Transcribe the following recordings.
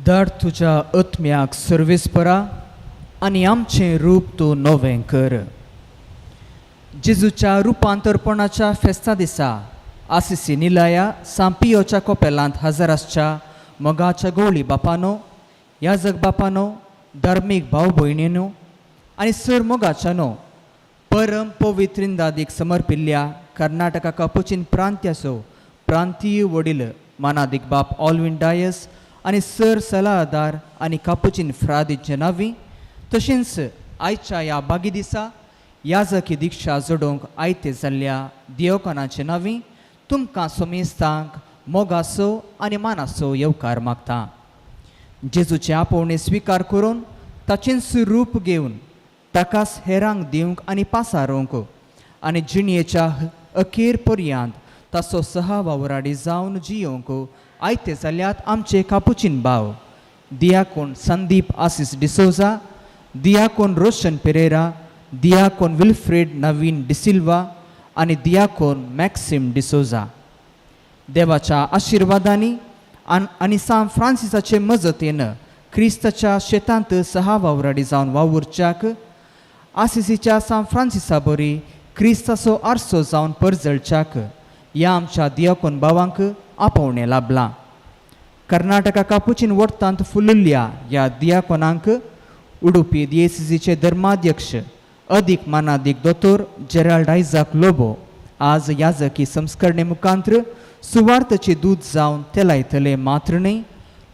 धाड तुज्या आत्म्याक सर्वेस्परा आनी आमचें रूप तूं नवें कर. जेजूच्या रुपांतरपणाच्या फेस्ता दिसा आसिसी निलाया सांपियोच्या कोपेलांत हजर आसच्या मोगाच्या गवळी बापानो, याजक बापानो, धार्मीक भाव भयणीनो आनी सर मोगाच्यानो, परम पवित्रिंदादीक समर्पिल्ल्या कर्नाटका कापुचीन प्रांत्याचो प्रांतीय वडील मानादीक बाप ऑलविन डायस आनी सर सलाहदार आनी कापुचीन फ्रादीचे नावी, तशेंच आयच्या ह्या बागी दिसा याजकी दिक्षा जोडूंक आयते जाल्ल्या दियोकानाचे नावी तुमकां सोमेस्तांक मोगाचो आनी मानाचो येवकार मागता. जेजूचे आपोवणें स्विकार करून ताचेंच रूप घेवन ताकाच हेरांक दिवंक आनी पासारोवंक आनी जिणयेच्या अखेर पर्यांत ताचो सहा वावराडी जावन जियोवंक आयते जाल्यात आमचे कापुचीन भाव दियाकोन संदीप आसीस डिसोजा, दियाकोन रोशन पेरेरा, दियाकोन विल्फ्रेड नवीन डिसिल्वा आनी दियाकोन मॅक्सिम डिसोजा. देवाच्या आशिर्वादांनी आनी सान फ्रांसिसाचे मजतीन क्रिस्ताच्या शेतांत सहा वावराडी जावन वावुरच्याक आसिसीच्या सान फ्रांसिसा बरी क्रिस्ताचो आरसो जावन परजळच्याक ह्या आमच्या दियाकोन भावांक आपोवणें लाभलां. कर्नाटका कापुचीन वट्टांत फुलिल्ल्या ह्या दियाकोनांक उडुपी दियेसीचे धर्माध्यक्ष अदीक मानादीक दोतोर जेराल्ड आयजाक लोबो आज याजकी संस्करणे मुखांत्र सुवार्थाचे दूत जावन तेलायतले मात्र न्हय,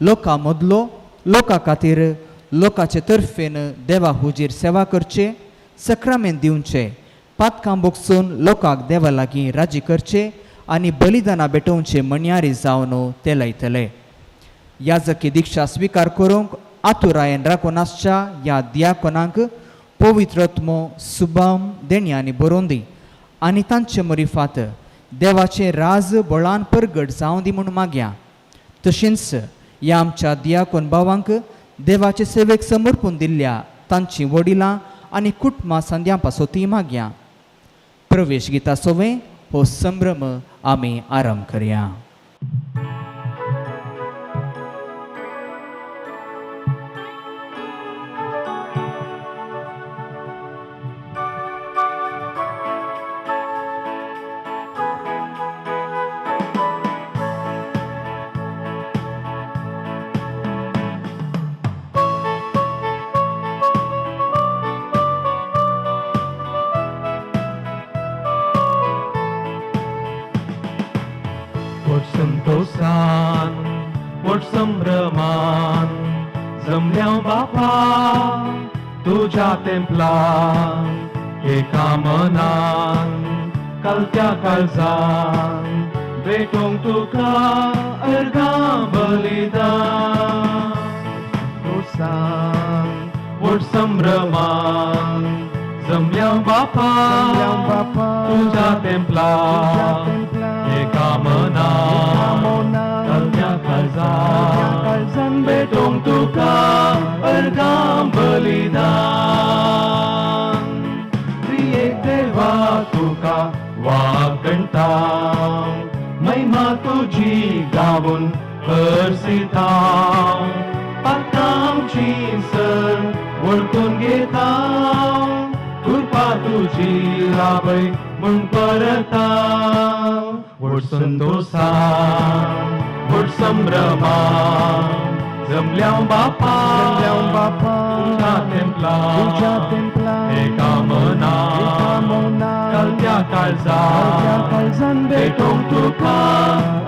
लोकां मदलो लोकां खातीर लोकाचे तर्फेन देवा हुजीर सेवा करचे, सक्रामेंत दिवचे, पातकां बोगसून लोकांक देवा लागीं राजी करचे आनी बलिदानां भेटोवचे म्हणयारी जावन ते लायतले. याजकी दिक्षा स्विकार करूंक आतुरायेन राखून आसच्या ह्या दियाकोनांक पवित्र आत्मो सुबाम देण्यांनी बरोवन दी आनी तांचे मरिफात देवाचें राज बळान परगट जावं दी म्हूण मागया. तशेंच ह्या आमच्या दियाकोन भावांक देवाचे सेवेक समर्पून दिल्ल्या तांचीं वडिलां आनी कुटुंबां संद्यां पासत मागया. प्रवेश गिता सोवे हो संभ्रम आमी आरंभ करया. व्हड संतोसान, व्हड संभ्रमान जमल्या बापा तुज्या तेंपलान, एका मनान कालत्या काळजान भेटोवंक तुका अर्घां बलिदान. संतोसान, व्हड संभ्रमान जमल्या बापा तुज्या तेंपलान, एका मनान कालत्या काळजान भेटोवंक तुका अर्घां बलिदान. त्रियेक देवा तुका वागणता, महिमा तुजी गावन हर्सिता, पातांची सर वळखून घेता, कृपा तुजी लाभय म्हूण परता. व्हड संतोसान, व्हड संभ्रमान जमल्या बापा तुज्या तेंपलान, एका मनान कालत्या काळजान भेटोवंक तुका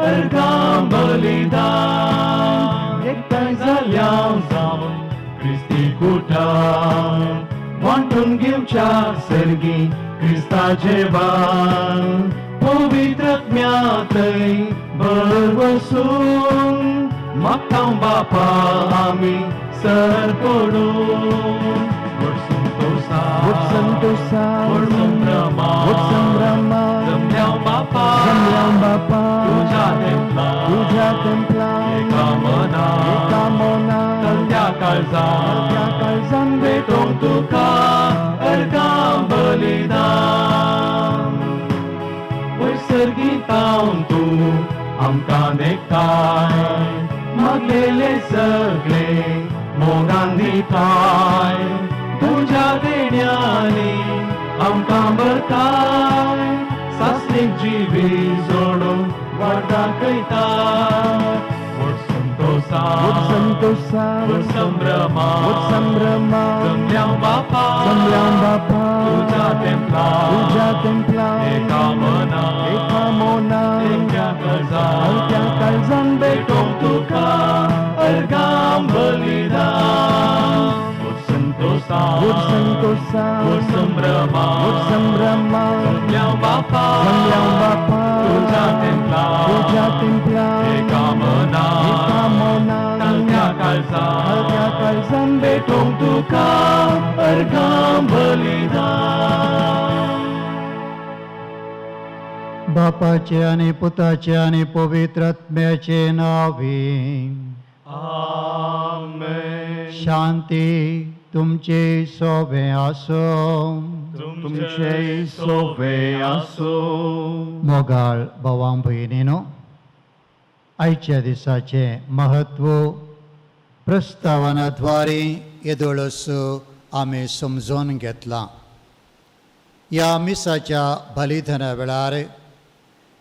अर्घां बलिदान. एकठांय जाल्या जावन क्रिस्ती कुटां वांटून घेवच्या सर्गी क्रिस्ता जेवान, पवित्र आत्म्यातय भरवसून मागता बापा आमी सर पडून. व्हड संतोसान, व्हड संभ्रमान जमल्या बापा तुज्या तेंपलान, एका मनान कालत्या काळजान भेटोवंक तुका अर्घां बलिदान. वयर सर्गी तावन तूं आमकां एकठांय मागलेले सगळे मोगान दिताय तुज्या देण्यानी आमकां भरताय सासणीक जिवीत जोडून वाट दाखयताय व्हड संतोसा संतोषा व्हड संभ्रमा संभ्रमा जमल्या बापा जमल्या बापा तुज्या तेंपला तुज्या तेंपला एका मना एका मना एक्या काळजा हलक्या काळजान भेटोवंक तुका अर्गां बलिदान व्हड संतोसा संतोषा व्हड संभ्रमा संभ्रमा जमल्या बापा जमल्या बापा तुज्या तेंपला तुज्या तेंपला एका मना एका मना हलक्या काळजा हलक्या काळजान भेटोवंक तुका अर्गां बलिदान. बापाचे आनी पुताचे आनी पवित्र आत्म्याचे नावे. आमेन. शांती तुमचे सोबे आसो. तुमचे सोबे आसो. मोगाळ भावां भयणीनो, आयच्या दिसाचें महत्व प्रस्तावनाद्वारे येदोळस आमी समजून घेतलां. ह्या मिसाच्या बलिदाना वेळार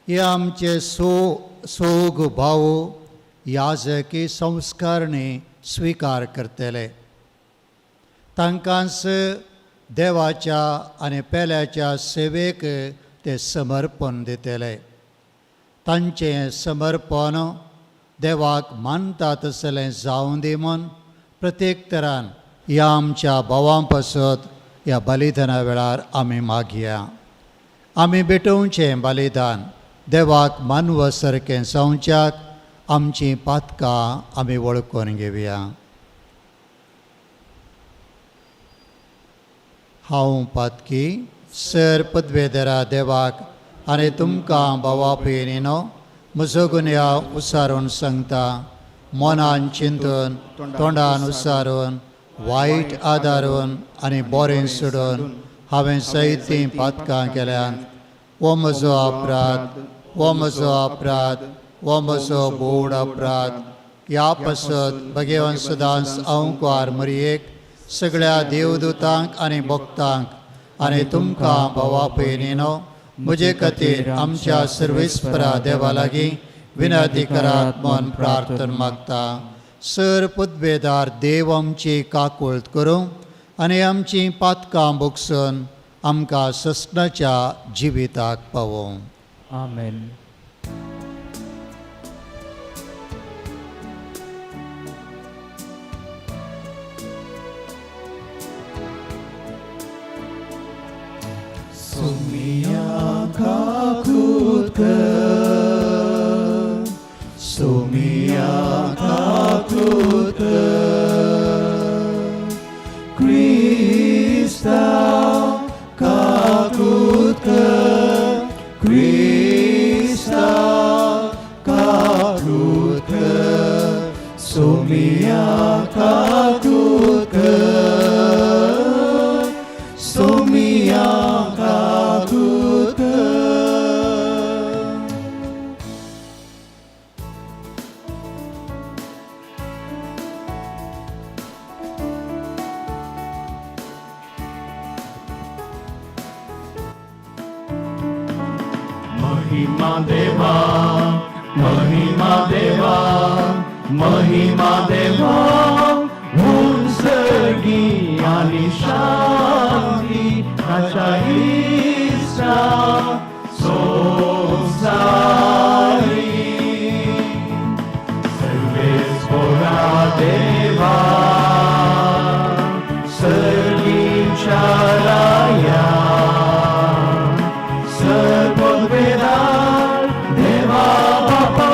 हे आमचे सोग भाव याजकी संस्कारणी स्विकार करतले. तांकांच देवाच्या आनी पेल्याच्या सेवेक ते समर्पण दितले. तांचें समर्पण देवाक मानता तसलें जावं दी म्हूण प्रत्येक तरान ह्या आमच्या भावां पासत ह्या बलिदाना वेळार आमी मागया. आमी भेटोवचें बलिदान देवाक मानव सारकें जावच्याक आमचीं पातकां आमी वळखून घेवया. हांव पातकी सर पदवेदरा देवाक आनी तुमकां भावा भयणीनो म्हजो गुन्यांव उसारून सांगता. मनान चिंतून, तोंडान उसारून, वायट आदारून आनी बोरें सोडून हांवें जायतीं पातकां केल्यांत. हो म्हजो अपराध, हो म्हजो अपराध, हो म्हजो बोड अपराध. ह्या पासत भगेवन सदांच अंकुआर मरयेक, सगळ्या देवदूतांक आनी भक्तांक आनी तुमकां भावा भयणीनो म्हजे खातीर आमच्या सर्वेस्परा देवा लागीं विनंती करात म्हूण प्रार्थना मागता. सर पदवेदार देव आमची काकुळट करूं आनी आमची पातकां भोगसून आमकां ससनाच्या जिविताक पावोवं. आमेन. Sumia काकूत कर, सुमिया काकूत कर, क्रिस्ता काकूत कर, क्रिस्ता काकूत कर, सुमिया काकूत कर, सुमिया काकूत कर. महिमा देवा, महिमा देवा, महिमा देवा, उंचगी आणि शांती ताच्या इश्टा संसारी. सर्वेस्पोरा देवा, सर्गीच्या राया, सर्वोद्वेदार देवा बापा,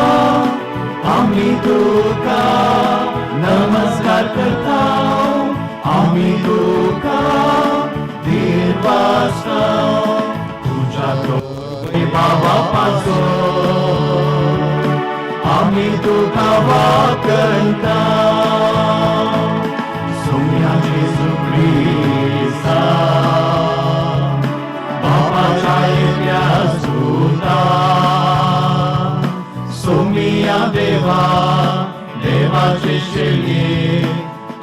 आम्ही तुका नमस्कार करता, आम्ही तुका दिर्वासता, तुझ्या बाबापासून आम्ही तुका वाकणता. सोम्या जेजू क्रिस्ता बापाच्या एकल्या सुता, सोमिया देवा. देवाचे शेळये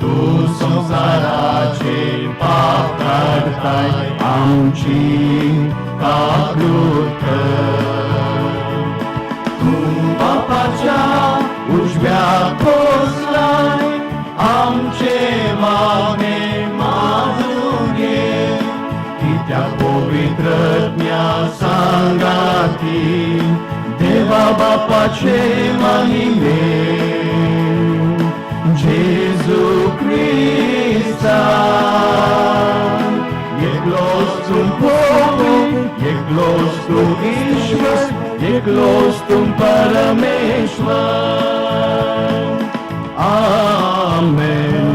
तूं संवसाराचे पाप काडताय आमची काकूत कर. तूं बापाच्या उजव्या पोसलाय आमचे मागणे मानून घे कित्याक पवित्र आत्म्या सांगाती देवा बापाचे महिमे जेजू क्रिस्ता एकलोच तूं प्रभू एकलोच तूं ईश्वर एकलोच तूं परमेश्वर. आमेन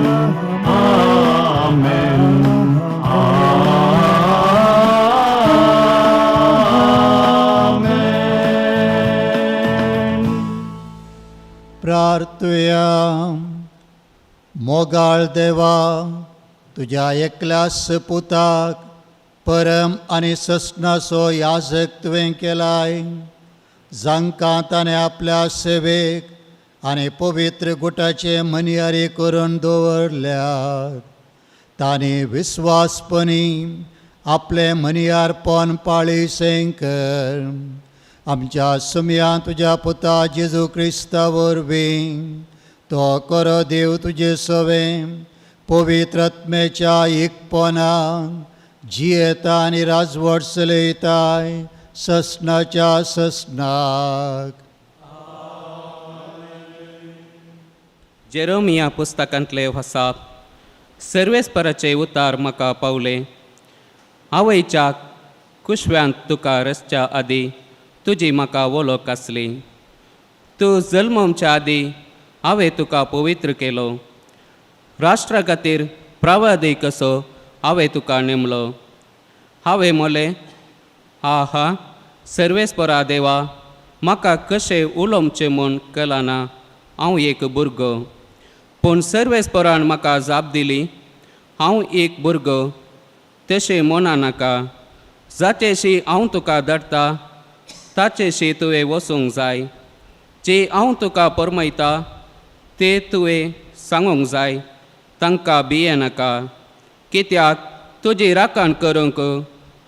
आमेन आमेन. प्रार्थुया. मोगाळ देवा, तुज्या एकल्याच पुताक परम आनी ससनाचो याजक तुवें केलाय, जांकां ताणें आपल्या सेवेक आनी पवित्र गुटाचे मनियारी करून दवरल्यात, तांणी विस्वासपणी आपलें मनियारपण पाळी कर. आमच्या सुमया तुज्या पुता जेजू क्रिस्ता वरवीं तो करो देव तुजे सवें पवित्र आत्म्याच्या एकपणान जियेता आनी राजवट चलयताय ससनाच्या ससनाक. जेरोमिया पुस्तकांतले वसाप. सर्वेस्पराचे उतार म्हाका पावले. आवयच्या कुशव्यांत तुका रचच्या आदीं तुजी म्हाका वळख आसली. तूं जल्मच्या आदीं हांवें तुका पवित्र केलो. राष्ट्रा खातीर प्रवादी कसो हांवें तुका नेमलो. हांवें म्हणलें, आहा सर्वेस्परा देवा, म्हाका कशें उलोवचें म्हूण कळना, हांव एक भुरगो. पूण सर्वेस्परान म्हाका जाप दिली, हांव एक भुरगो तशें म्हणा नाका. जाचेशी हांव तुका धाडटा ताचेशी तुवें वचूंक जाय. जे हांव तुका परमयता ते तुवें सांगूंक जाय. तांकां भियेनाका, कित्याक तुजी राखण करूंक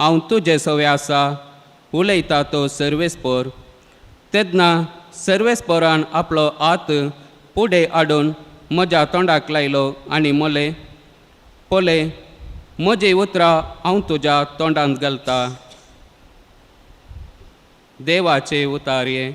हांव तुजे सवे आसा, उलयता तो सर्वेस्पर. तेन्ना सर्वेस्परान आपलो हात फुडें हाडून म्हज्या तोंडाक लायलो आनी म्हणलें, पळय, म्हजीं उतरां हांव तुज्या तोंडांत घालता. देवाचे उतारये.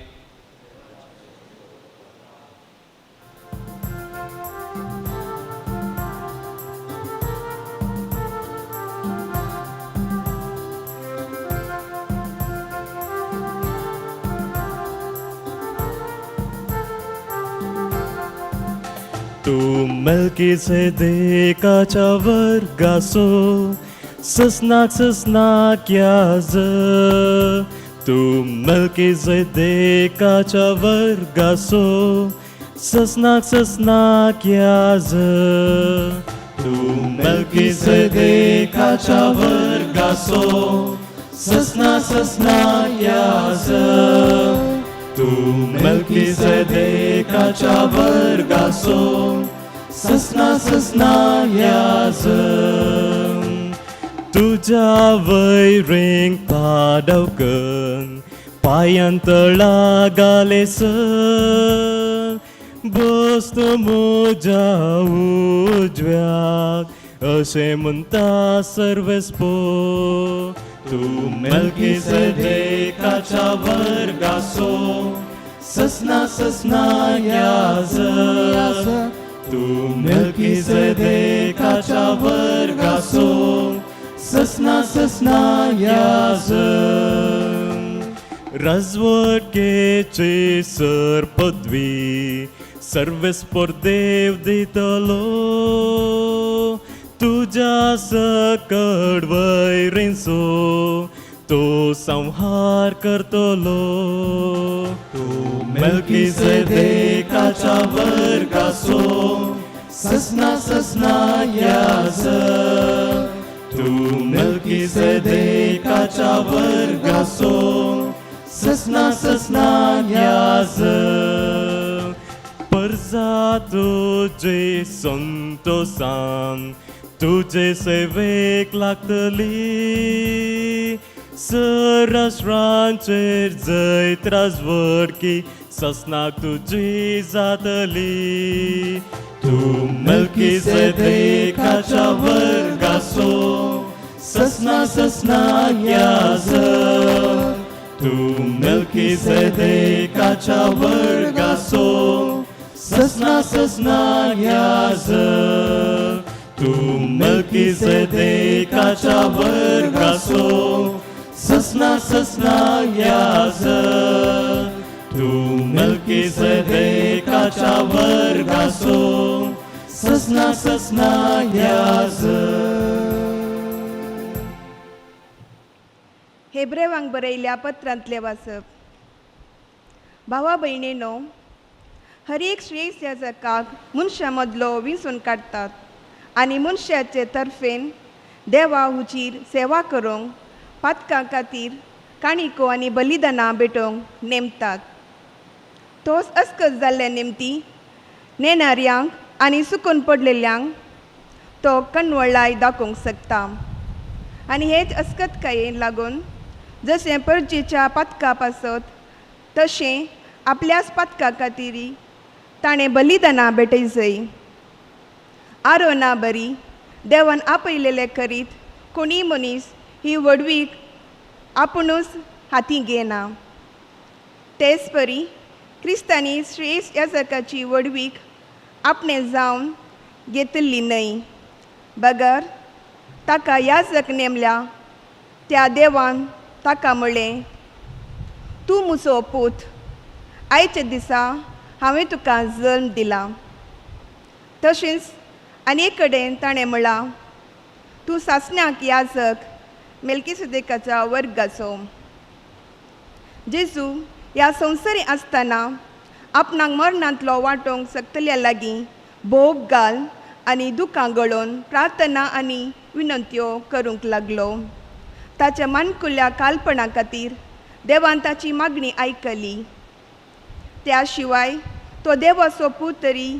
तूं मेल्कीसेदेकाच्या वर्गासो ससनाक ससनाक याज. तूं मेल्कीसेदेकाच्या वर्गासो ससनाक ससनाक याज. तूं मेल्कीसेदेकाच्या वर्गासो ससनाक ससनाक याज. तूं मेल्कीसेदेकाच्या वर्गासो ससना ससना याज. तुज्या वैरींक पाडवकन पांयां तळा घाले सर. बस तूं म्हज्या उजव्याक अशें म्हणटा सर्वेस्पर. तूं मेल्कीसेदेकाच्या वर्गासो ससना ससना याज. तूं मेल्कीसेदेकाच्या वर्गासो ससना ससना याज. राजवटकेची सर पदवी सर्वेस्पर देव दितलो. तुज्या सकड वैरींचो तो संहार करतलो. तूं मेल्कीसेदेकाच्या वर्गासो ससना ससना याज. तूं मेल्कीसेदेकाच्या वर्गासो ससना ससना याज. परजा तुजी संतोसान तुजे सेवेक लागतली सराष्ट्रांचेर जैत राजवडकी ससनाक तुजी जातली तूं मेल्कीसेदेकाच्या वर्गासो ससना ससना याजक तूं मेल्कीसेदेकाच्या वर्गासो ससना ससना याजक तूं मेल्कीसेदेकाच्या वर्गासो ससना ससना याजक तूं मेल्कीसेदेकाच्या वर्गासो ससना ससना याजक. हेब्रेवांक बरयल्या पत्रांतलें वाचप. भावा भयणीनो, हर एक श्रेष्ठ याजकाक मनशां मदलो विंचून काडटात आनी मनशाचे तर्फेन देवा हुजीर सेवा करूंक पातकां खातीर काणिको आनी बलिदानां भेटोवंक नेमतात. तोच अस्कत जाल्ल्या निमती नेणाऱ्यांक आनी सुकून पडलेल्यांक तो कणवळाय दाखोवंक शकता. आनी हेच अस्कतकायेन लागून जशें परजेच्या पातका पासत तशें आपल्याच पातका खातीर ताणें बलिदानां भेटयजय. आरोना बरी देवान आपयलेले करीत कोणीय मनीस ही व्हडवीक आपुणूच हाती घेना. तेच परी क्रिस्तांनी श्रेश्ठ याजकाची व्हडवीक आपणें जावन घेतिल्ली न्हय, बगर ताका याजक नेमल्या त्या देवान ताका म्हणलें, तूं म्हजो पूत, आयच्या दिसा हांवें तुका जल्म दिला. तशेंच आनी एक कडेन ताणें म्हळां, तूं सासण्याक याजक मेल्कीसेदेकाच्या वर्गाचो. जेजू ह्या संवसारी आसतना आपणाक मरणांतलो वांटोवंक शकतल्या लागीं भोग घाल आनी दुकां गळोवन प्रार्थना आनी विनंत्यो करूंक लागलो. ताच्या मानकुल्या कालपणा खातीर देवान ताची मागणी आयकली. त्या शिवाय तो देवाचो पूत तरी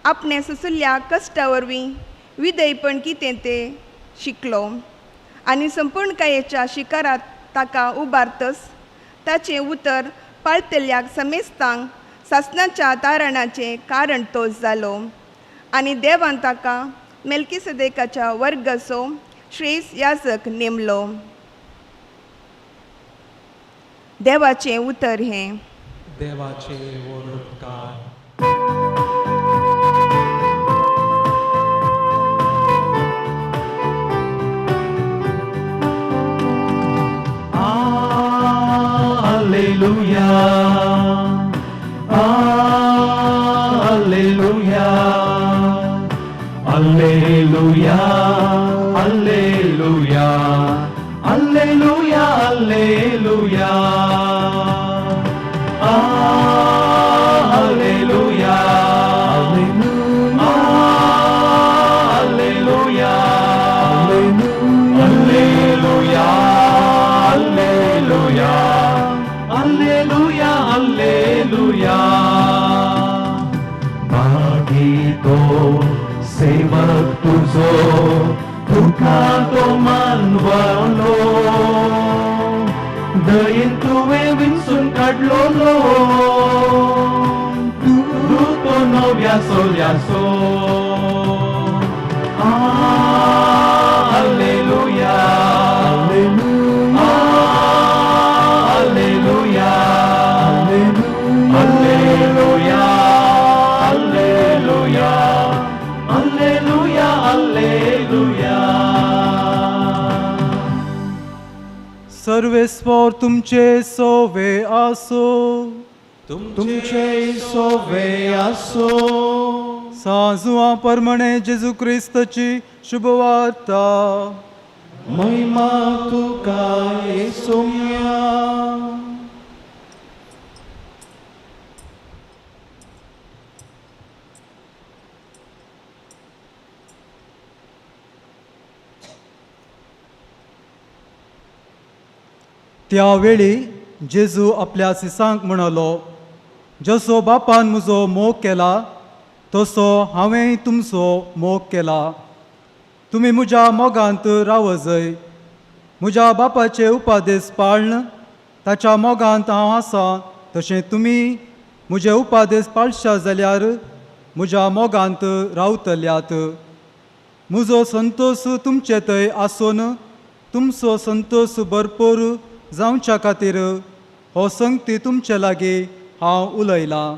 आपणें सोंशिल्ल्या कश्टा वरवीं विधेयपण कितें तें शिकलो आनी संपूर्णकायेच्या शिकारात ताका उबारतच ताचें उतर पाळटल्याक समेस्तांक सासणाच्या तारणाचें कारण तो जालो. आनी देवान ताका मेल्कीसेदेकाच्या वर्गाचो श्रेष्ठ याजक नेमलो. देवाचें उतर हें. देवाचे उपकार. Alleluia, Alleluia, Alleluia, Alleluia, Alleluia, Alleluia, Alleluia, Alleluia, Alleluia, Alleluia, Alleluia, Alleluia. मागीतो सेवक तुझो तुका तो मानवलो, दयेन तुवें विंचून काडलोलो, तूं तो नव्या सोल्यासो. Alleluia, Alleluia, Alleluia, Alleluia, Alleluia, Alleluia. Sarveshwar तुमचे सोवे आसो. तुमचे सोवे आसो. साजुआ परमणे जेजू क्रिस्तची शुभवार्ता. महिमा तुका येसुम्या. त्यावेळी जेजू आपल्या सिसांक म्हणालो, जसो बापान म्हजो मोग केला तसो हांवेंय तुमचो मोग केला. तुमी म्हज्या मोगांत रावजय. म्हज्या बापाचे उपादेस पाळन ताच्या मोगांत हांव आसा तशें तुमी म्हजे उपादेस पाळशा जाल्यार म्हज्या मोगांत रावतल्यात. म्हजो संतोश तुमचे थंय आसून तुमचो संतोश भरपूर जावच्या खातीर हो संगती तुमचे लागीं हांव उलयलां.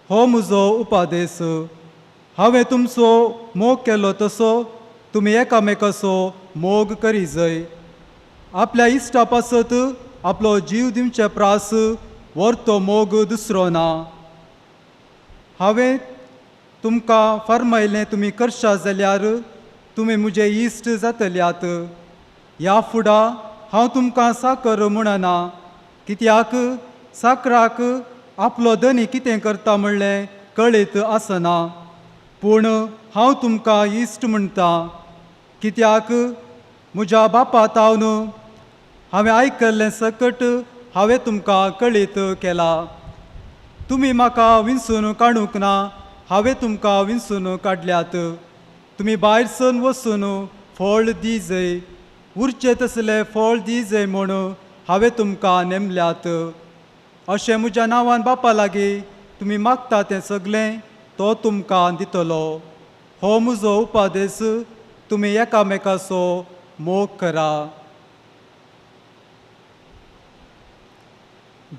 हो म्हजो उपादेस. हांवें तुमचो मोग केलो तसो तुमी एकामेकाचो मोग करीजय. आपल्या इश्टा पासत आपलो जीव दिवचे प्रास व्हरतो मोग दुसरो ना. हांवें तुमकां फर्मायलें तुमी करशा जाल्यार तुमी म्हजे इश्ट जातल्यात. ह्या फुडा हांव तुमकां साकर म्हणना, कित्याक साकराक आपलो धनी कितें करता म्हणलें कळीत आसना, पूण हांव तुमकां इश्ट म्हणटा, कित्याक म्हज्या बापा तावन हांवें आयकल्लें सकट हांवें तुमकां कळीत केला. तुमी म्हाका विंचून काडूंक ना, हांवें तुमकां विंचून काडल्यात. तुमी भायर सरून वचून फळ दिजय, उरचें तसलें फळ दिजय म्हूण हांवें तुमकां नेमल्यात. अशें म्हज्या नांवान बापा लागीं तुमी मागता तें सगलें तो तुमकां दितलो. हो म्हजो उपादेस, तुमी एकामेकाचो मोग करा.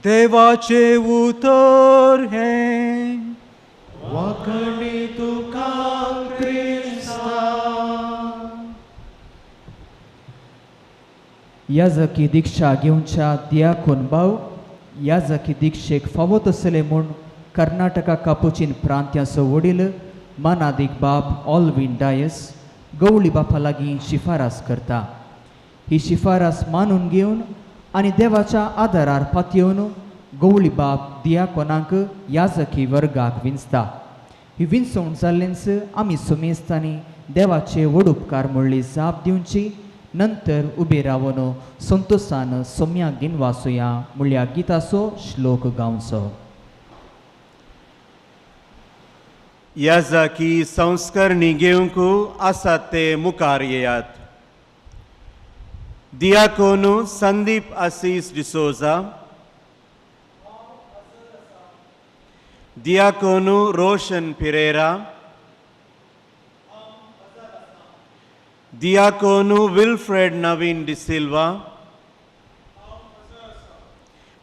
देवाचें उतर हें. वाखणी तुका क्रिस्ता. याजकी दीक्षा घेवच्या दियाकोन भाव याजकी दीक्षेक फावो तसले म्हूण कर्नाटका कापुचीन प्रांत्याचो वडील मानादीक बाब ऑलवीन डायस गवळी बापा लागीं शिफारस करता. ही शिफारस मानून घेवन आनी देवाच्या आदारार पातयेवन गवळी बाप दियाकोनाक याजकी वर्गाक विंचता. ही विंचवण जाल्लेंच आमी सुमेस्तांनी देवाचे व्हड उपकार म्हणली जाप दिवची. नंतर उबे रावन संतोसान सोम्या गिनवासुया म्हणल्या गिताचो श्लोक गावचो. याजकी संस्करणी घेवंक आसात ते मुखार येयात. दियाकोनू संदीप आसीस डिसोजा, दियाकोनू रोशन पिरेरा, दियाकोनू विल्फ्रेड नवीन डिसिल्वा,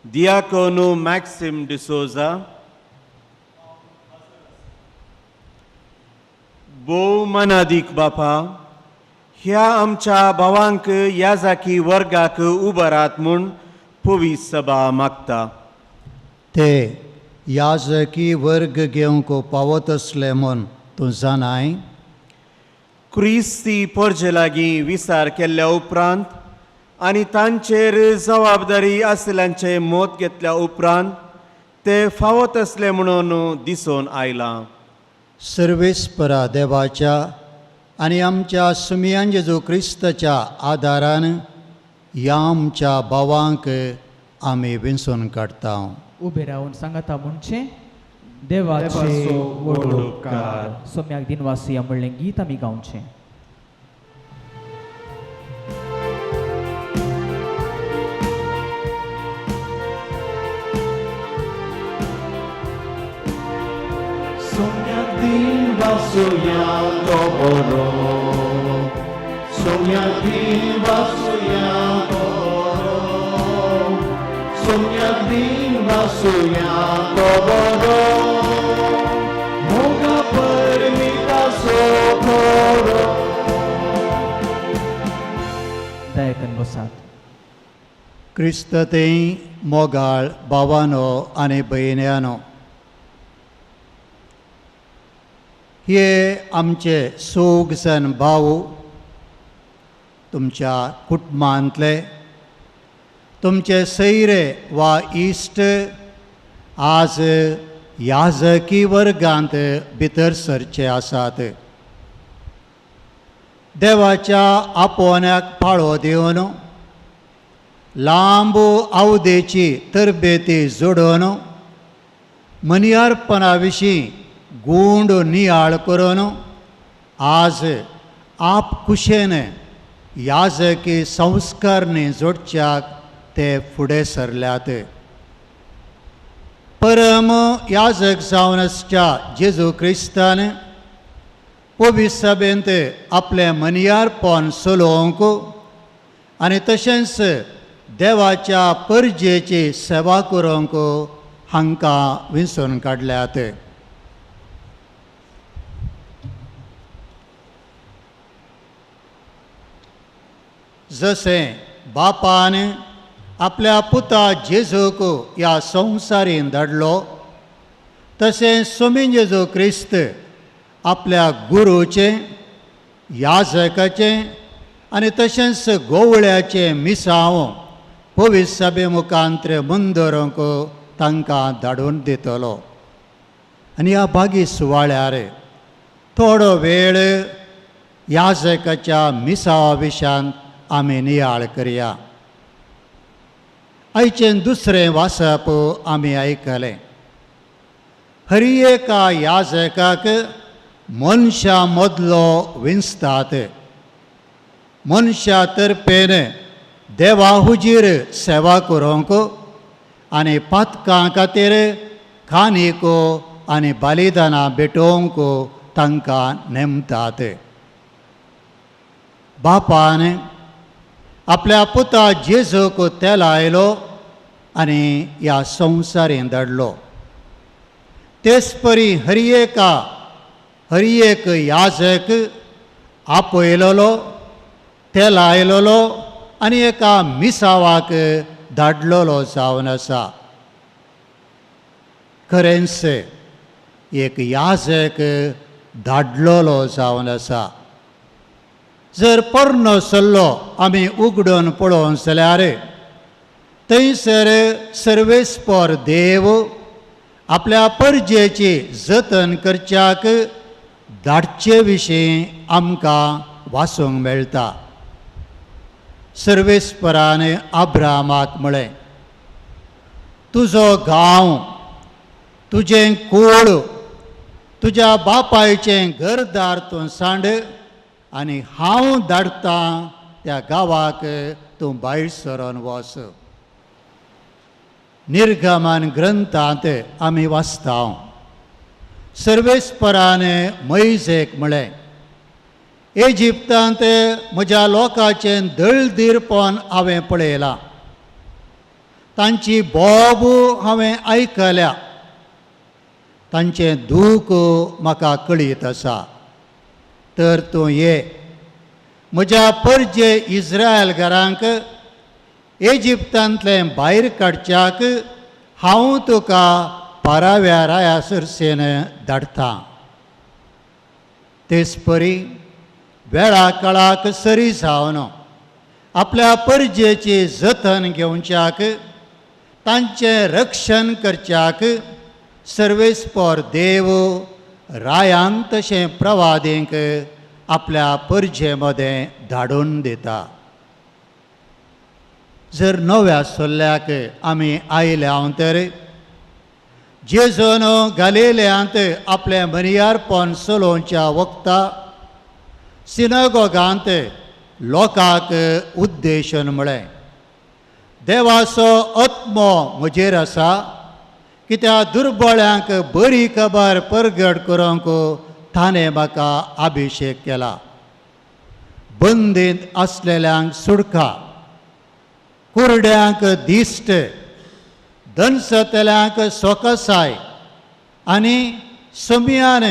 दियाकोनू मॅक्सिम डिसोजा. भोव मनादीक बापा, ह्या आमच्या भावांक याजाकी वर्गाक उबरात म्हूण पवी सभा मागता. ते याजकी वर्ग घेवंक पावत आसले म्हूण तूं जाणाय. क्रिस्ती पोरजे लागीं विचार केल्ल्या उपरांत आनी तांचेर जबाबदारी आशिल्ल्यांचें मत घेतल्या उपरांत ते फावत आसले म्हणून दिसून आयलां. सर्वेस्परा देवाच्या आनी आमच्या सुमयान जेजू क्रिस्ताच्या आदारान ह्या आमच्या भावांक आमी विंचून काडटा. उबे रावन सांगता म्हणचें देवाचे व्हड उपकार. सोम्याक दिनवासुया म्हणलें गीत आमी गावचें. सोम्याक दिनवासुया तो बरो, सोम्याक दिनवासुया तो बरो, सोम्याक दिनवासुया तो बरो, मोगा परमिताचो खरो. दयाकन बसात. क्रिस्त ते मोगाळ भावानो आनी भयण्यानो, हे आमचे सोग जन भाव तुमच्या कुटुंबांतले तुमचे सैरे वा इश्ट आज याजकी वर्गांत भितर सरचे आसात. देवाच्या आपोवण्याक पाळो दिवन लांब आवदेची तरबेती जोडून मनियारपणा विशीं गूंड नियाळ करून आज आप कुशेन याजकी संस्कारणी जोडच्याक ते फुडें सरल्यात. परम याजक जावन आसच्या जेजू क्रिस्तान पवित्र सभेंत आपलें मनियारपण चलोवंक आनी तशेंच देवाच्या परजेची सेवा करूंक हांकां विंचून काडल्यात. जशें बापान आपल्या पुता जेजूक ह्या संवसारीन धाडलो तशें सोमी जेजू क्रिस्त आपल्या गुरूचें, याजकाचें आनी तशेंच गोवळ्याचें मिसांव पवित्र सभे मुखांत्र मुंदरूंक तांकां धाडून दितलो. आनी ह्या बागी सुवाळ्यार थोडो वेळ याजकाच्या मिसावा विशयांत आमी नियाळ करया. आयचें दुसरें वाचप आमी आयकलें. हरी एका याजकाक मनशां मदलो विंचतात. मनशा तर्फेन देवा हुजीर सेवा करूंक आनी पातकां खातीर कानिको आनी बलिदानां भेटोवंक तांकां नेमतात. बापान आपल्या पुता जेजूक तेलायलो आनी ह्या संवसारीन धाडलो. तेच परी हरी एक याजक आपयलोलो, तेलायलोलो आनी एका मिसावाक धाडलोलो जावन आसा. खरेंच एक याजक धाडलोलो जावन आसा. जर पोरणो सल्लो आमी उगडून पळोवन जाल्यार थंयसर सर्वेस्पर देव आपल्या परजेची जतन करच्याक धाडचे विशीं आमकां वाचूंक मेळटा. सर्वेस्परान अब्रामाक म्हळें, तुजो गांव, तुजें कूळ, तुज्या बापायचें घरदार तूं सांड आनी हांव धाडटां त्या गांवाक तूं भायर सरून वच. निर्गमन ग्रंथांत आमी वाचता, सर्वेस्परान मोयजेक म्हळें, इजिप्तांत म्हज्या लोकांचें दळदीरपण हांवें पळयलां, तांची बोब हांवें आयकल्या, तांचें दूख म्हाका कळीत आसा. तर तूं ये म्हज्या परजे इस्रायल घरांक इजिप्तांतलें भायर काडच्याक हांव तुका पाराव्या राया सरसेन धाडटा. तेच परी वेळा काळाक सरी जावन आपल्या परजेची जतन घेवच्याक, तांचें रक्षण करच्याक सर्वेस्पर देव रायांक तशें प्रवादींक आपल्या परजे मदें धाडून दिता. जर नव्या सल्ल्याक आमी आयल्या तर जेजून गालिल्यांत आपलें मनियारपण चलोवच्या वखता सिनागोगांत लोकांक उद्देशन म्हळें, देवाचो आत्मो म्हजेर आसा, कित्याक दुर्बळ्यांक बरी खबर परगट करूंक ताणें म्हाका अभिशेक केला. बंदींत आसलेल्यांक सुडका, कुरड्यांक दिश्ट, दनसतल्यांक सोकसाय आनी सम्यान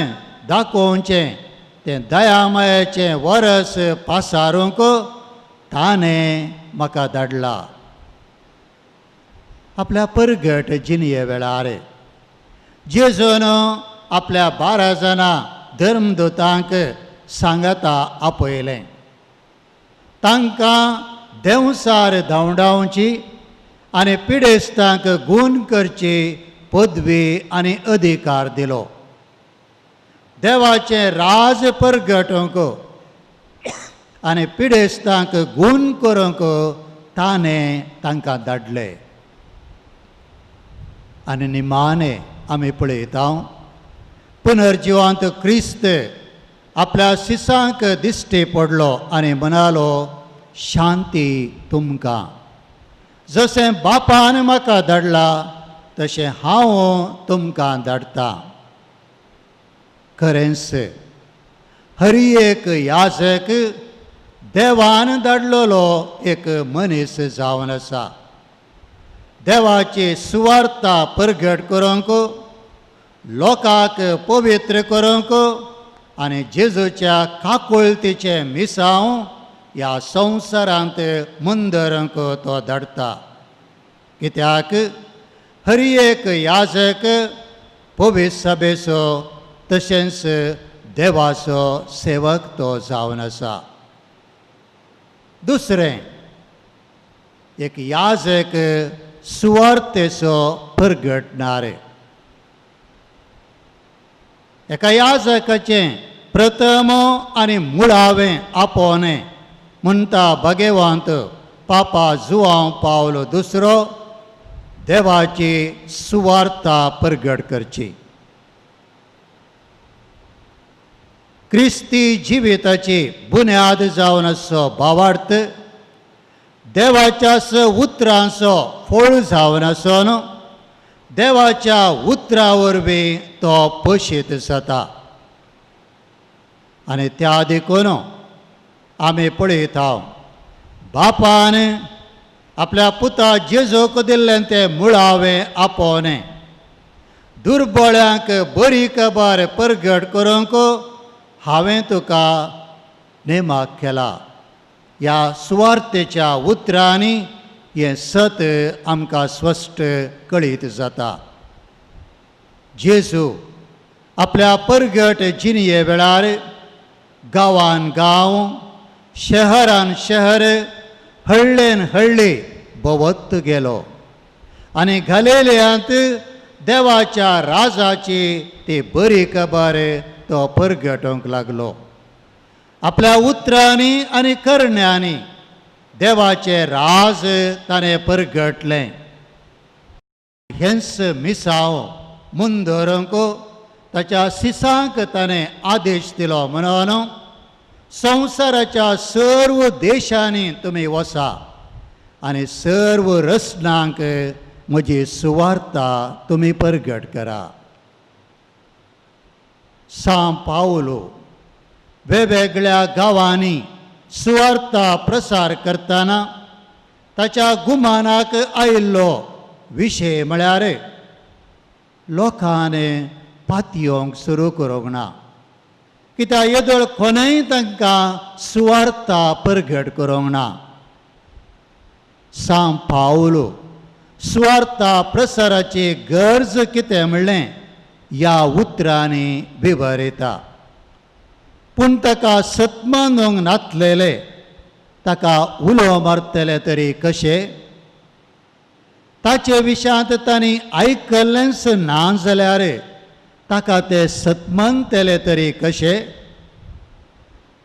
दाखोवचें तें दयामायाचें वरस पासारूंक ताणें म्हाका धाडला. आपल्या परगट जिणये वेळार जेजून आपल्या 12 जाणां धर्मदूतांक सांगाता आपयलें. तांकां देंवसार धांवडावची आनी पिडेस्तांक गूण करची पदवी आनी अधिकार दिलो. देवाचें राज परगटूंक आनी पिडेस्तांक गूण करूंक ताणें तांकां धाडले. आनी निमाणें आमी पळयता, पुनर्जिवांत क्रिस्त आपल्या शिसांक दिश्टी पडलो आनी म्हणालो, शांती तुमकां. जशें बापान म्हाका धाडला तशें हांव तुमकां धाडटा. खरेंच हरी एक याजक देवान धाडलेलो एक मनीस जावन आसा. देवाची सुवार्ता परगट करूंक, लोकांक पवित्र करूंक आनी जेजूच्या काकुळतीचें मिसांव ह्या संवसारांत मुंदरूंक तो धाडटा. कित्याक हरी एक याजक पवित्र सभेचो तशेंच देवाचो सेवक तो जावन आसा. दुसरें, एक याजक सुवार्तेचो परगटणारे. एका याजकाचें प्रथम आनी मुळावें आपोवणें म्हणटा भगवंत पापा जुवांव पावलो दुसरो, देवाची सुवार्ता परगट करची. क्रिस्ती जिविताची बुन्याद जावन आसचो भावार्थ देवाच्या उतरांचो फोळ जावन आसून देवाच्या उतरा वरवीं तो पोशीत जाता. आनी त्या देखून आमी पळयता बापान आपल्या पुता जेजूक दिल्लें तें मुळावें आपोवणें दुर्बळ्यांक बरी खबर परगट करूंक हांवें तुका नेमाक केला. ह्या सुवार्तेच्या उतरांनी हें सत आमकां स्पश्ट कळीत जाता. जेजू आपल्या परगट जिणये वेळार गांवान गांव, शहरान शहर, हळ्ळेन हळ्ळी भोंवत गेलो आनी घालेल्यांत देवाच्या राजाची ती बरी खबर तो परगटूंक लागलो. आपल्या उतरांनी आनी करण्यांनी देवाचें राज ताणें परगटलें. हेंच मिसांव मुंदरूंक ताच्या सिसांक ताणें आदेश दिलो म्हणून संवसाराच्या सर्व देशांनी तुमी वसा आनी सर्व रचनांक म्हजी सुवार्ता तुमी परगट करा. सां पावलो वेगवेगळ्या गांवांनी सुवार्ता प्रसार करतना ताच्या गुमानाक आयिल्लो विशय म्हळ्यार लोकांनी पातयेवंक सुरू करूंक ना, कित्याक येदोळ कोणूय तांकां सुवार्ता परगट करूंक ना. सां पावलो सुवार्ता प्रसाराची गरज कितें म्हणलें ह्या उतरांनी विवरयता. पूण ताका सत्मानूंक नातलेले ताका उलो मारतले तरी कशें? ताचे विशयांत तांणी आयकल्लेंच ना जाल्यार ताका ते सत्मानतले तरी कशें?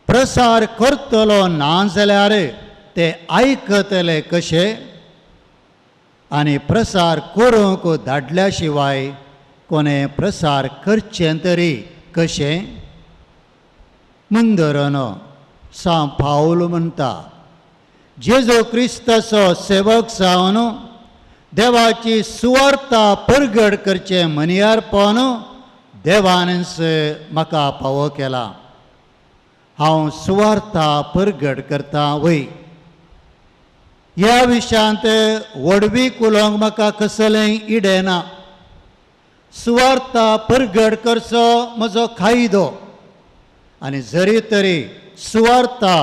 प्रसार करतलो ना जाल्यार ते आयकतले कशें? आनी प्रसार करूंक धाडल्या शिवाय कोणें प्रसार करचें तरी कशें? मुंदरनो सां पावल म्हणटा, जेजू क्रिस्ताचो सेवक जावन देवाची सुवार्ता परगट करचें मनियारपण देवानच म्हाका पावो केला. हांव सुवार्ता परगट करता वय. ह्या विशयांत व्हडवीक उलोवंक म्हाका कसलेंय इडें ना. सुवार्ता परगट करचो म्हजो कायदो आनी जरी तरी सुवार्ता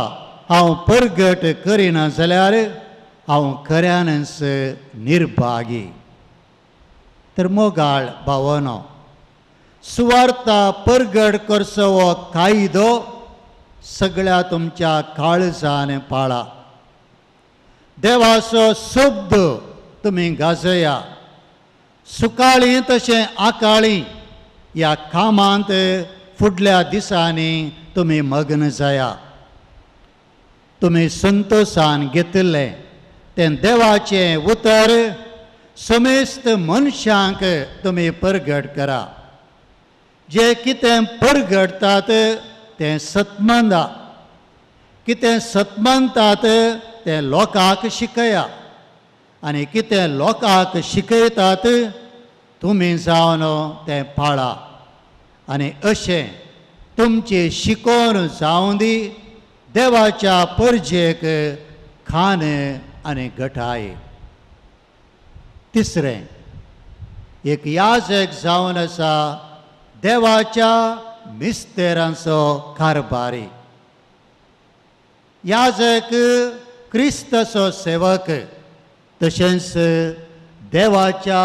हांव परगट करिना जाल्यार हांव खऱ्यानच निर्भागी. तर मोगाळ भावनो, सुवार्ता परगट करचो हो कायदो सगळ्या तुमच्या काळजान पाळा. देवाचो शब्द तुमी गाजया. सुकाळी तशें आकाळी ह्या कामांत फुडल्या दिसांनी तुमी मग्न जाया. तुमी संतोशान घेतिल्लें तें देवाचें उतर समेस्त मनशांक तुमी परगट करा. जे कितें परगटतात तें सतमानदा, कितें सतमानतात तें लोकांक शिकया आनी कितें लोकांक शिकयतात तुमी जावन तें पाळा आनी अशें तुमचें शिकोवन जावं दी देवाच्या परजेक खान आनी घटाय. तिसरें, एक याजक जावन आसा देवाच्या मिस्तेरांचो कारभारी. याजक क्रिस्ताचो सेवक तशेंच देवाच्या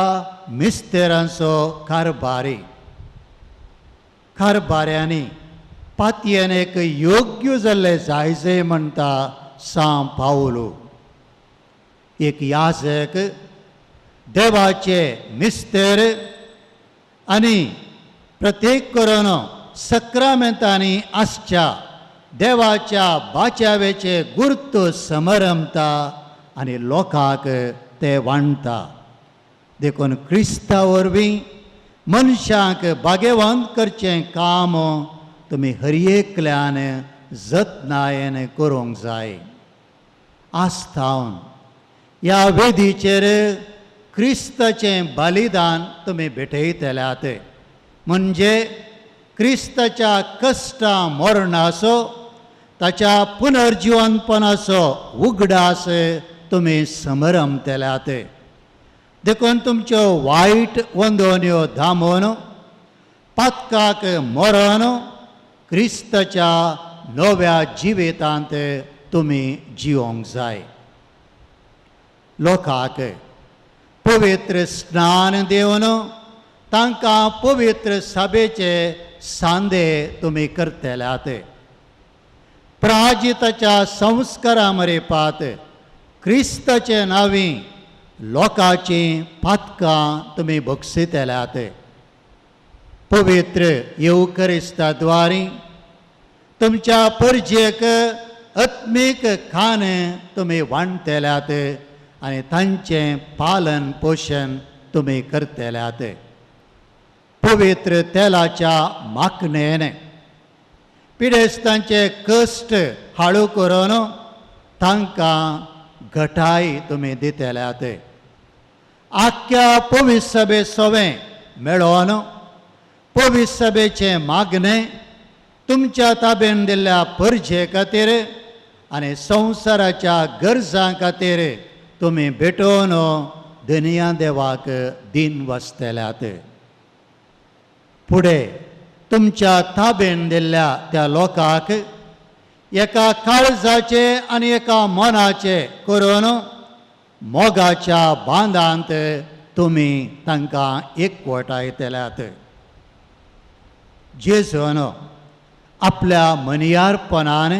मिस्तेरांचो कारभारी. कारभाऱ्यांनी पातयेन एक योग्य जाल्ले जायजे म्हणटा सांव पावलो. एक याजक देवाचे मिस्तेर आनी प्रत्येक करून सक्रामेंतांनी आसच्या देवाच्या बाच्यावेचे गुर्त समरमता आनी लोकांक ते वांडटा. देखून क्रिस्ता वरवीं मनशांक भाग्यवंत करचें काम तुमी हर एकल्यान जतनायेन करूंक जाय. आस्थावन ह्या वेदीचेर क्रिस्ताचें बलिदान तुमी भेटयतल्यात, म्हणजे क्रिस्ताच्या कश्टां मरणाचो ताच्या पुनर्जिवनपणाचो उगडास तुमी समरमतल्यात. देखून तुमच्यो वायट वंदोन्यो दामून पातकाक मरण क्रिस्ताच्या नव्या जिवितांत तुमी जिवंक जाय. लोकांक पवित्र स्नान दिवन तांकां पवित्र सभेचे सांदे तुमी करतल्यात. प्राजिताच्या संस्कारा मरेपात क्रिस्ताचे नांवी लोकांची पातकां तुमी बक्षितल्यात. पवित्र येवकरिस्ता द्वारी तुमच्या परजेक आत्मीक खाण तुमी वांटतल्यात आनी तांचें पालन पोशण तुमी करतल्यात. पवित्र तेलाच्या माखणेन पिडेस्तांचे कश्ट हाळू करून तांकां घटाय तुमी दितल्यात. आख्ख्या पवित्र सभे सोवें मेळोवन पवित्र सभेचें मागणें तुमच्या ताबेन दिल्ल्या परजे खातीर आनी संवसाराच्या गरजां खातीर तुमी भेटोवन धनया देवाक दिन वसतल्यात. फुडें तुमच्या ताबेन दिल्ल्या त्या लोकांक एका काळजाचे आनी एका मनाचे करून मोगाच्या बांदांत तुमी तांकां एकवटायतल्यात. जेजून आपल्या मनियारपणान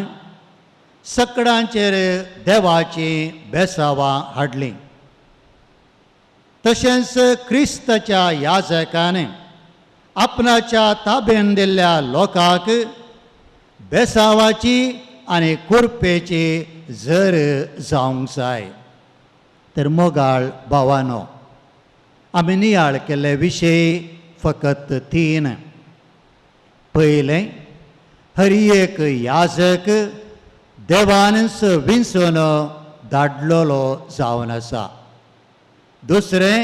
सकडांचेर देवाचीं बेसावां हाडलीं, तशेंच क्रिस्ताच्या याजकान आपणाच्या ताबेन दिल्ल्या लोकांक बेसावाची आनी कुरपेची जर जावंक जाय. तर मोगाळ भावानो, आमी नियाळ केल्ले विशय फकत तीन. पयलें, हर एक याजक देवानच विंचून धाडलेलो जावन आसा. दुसरें,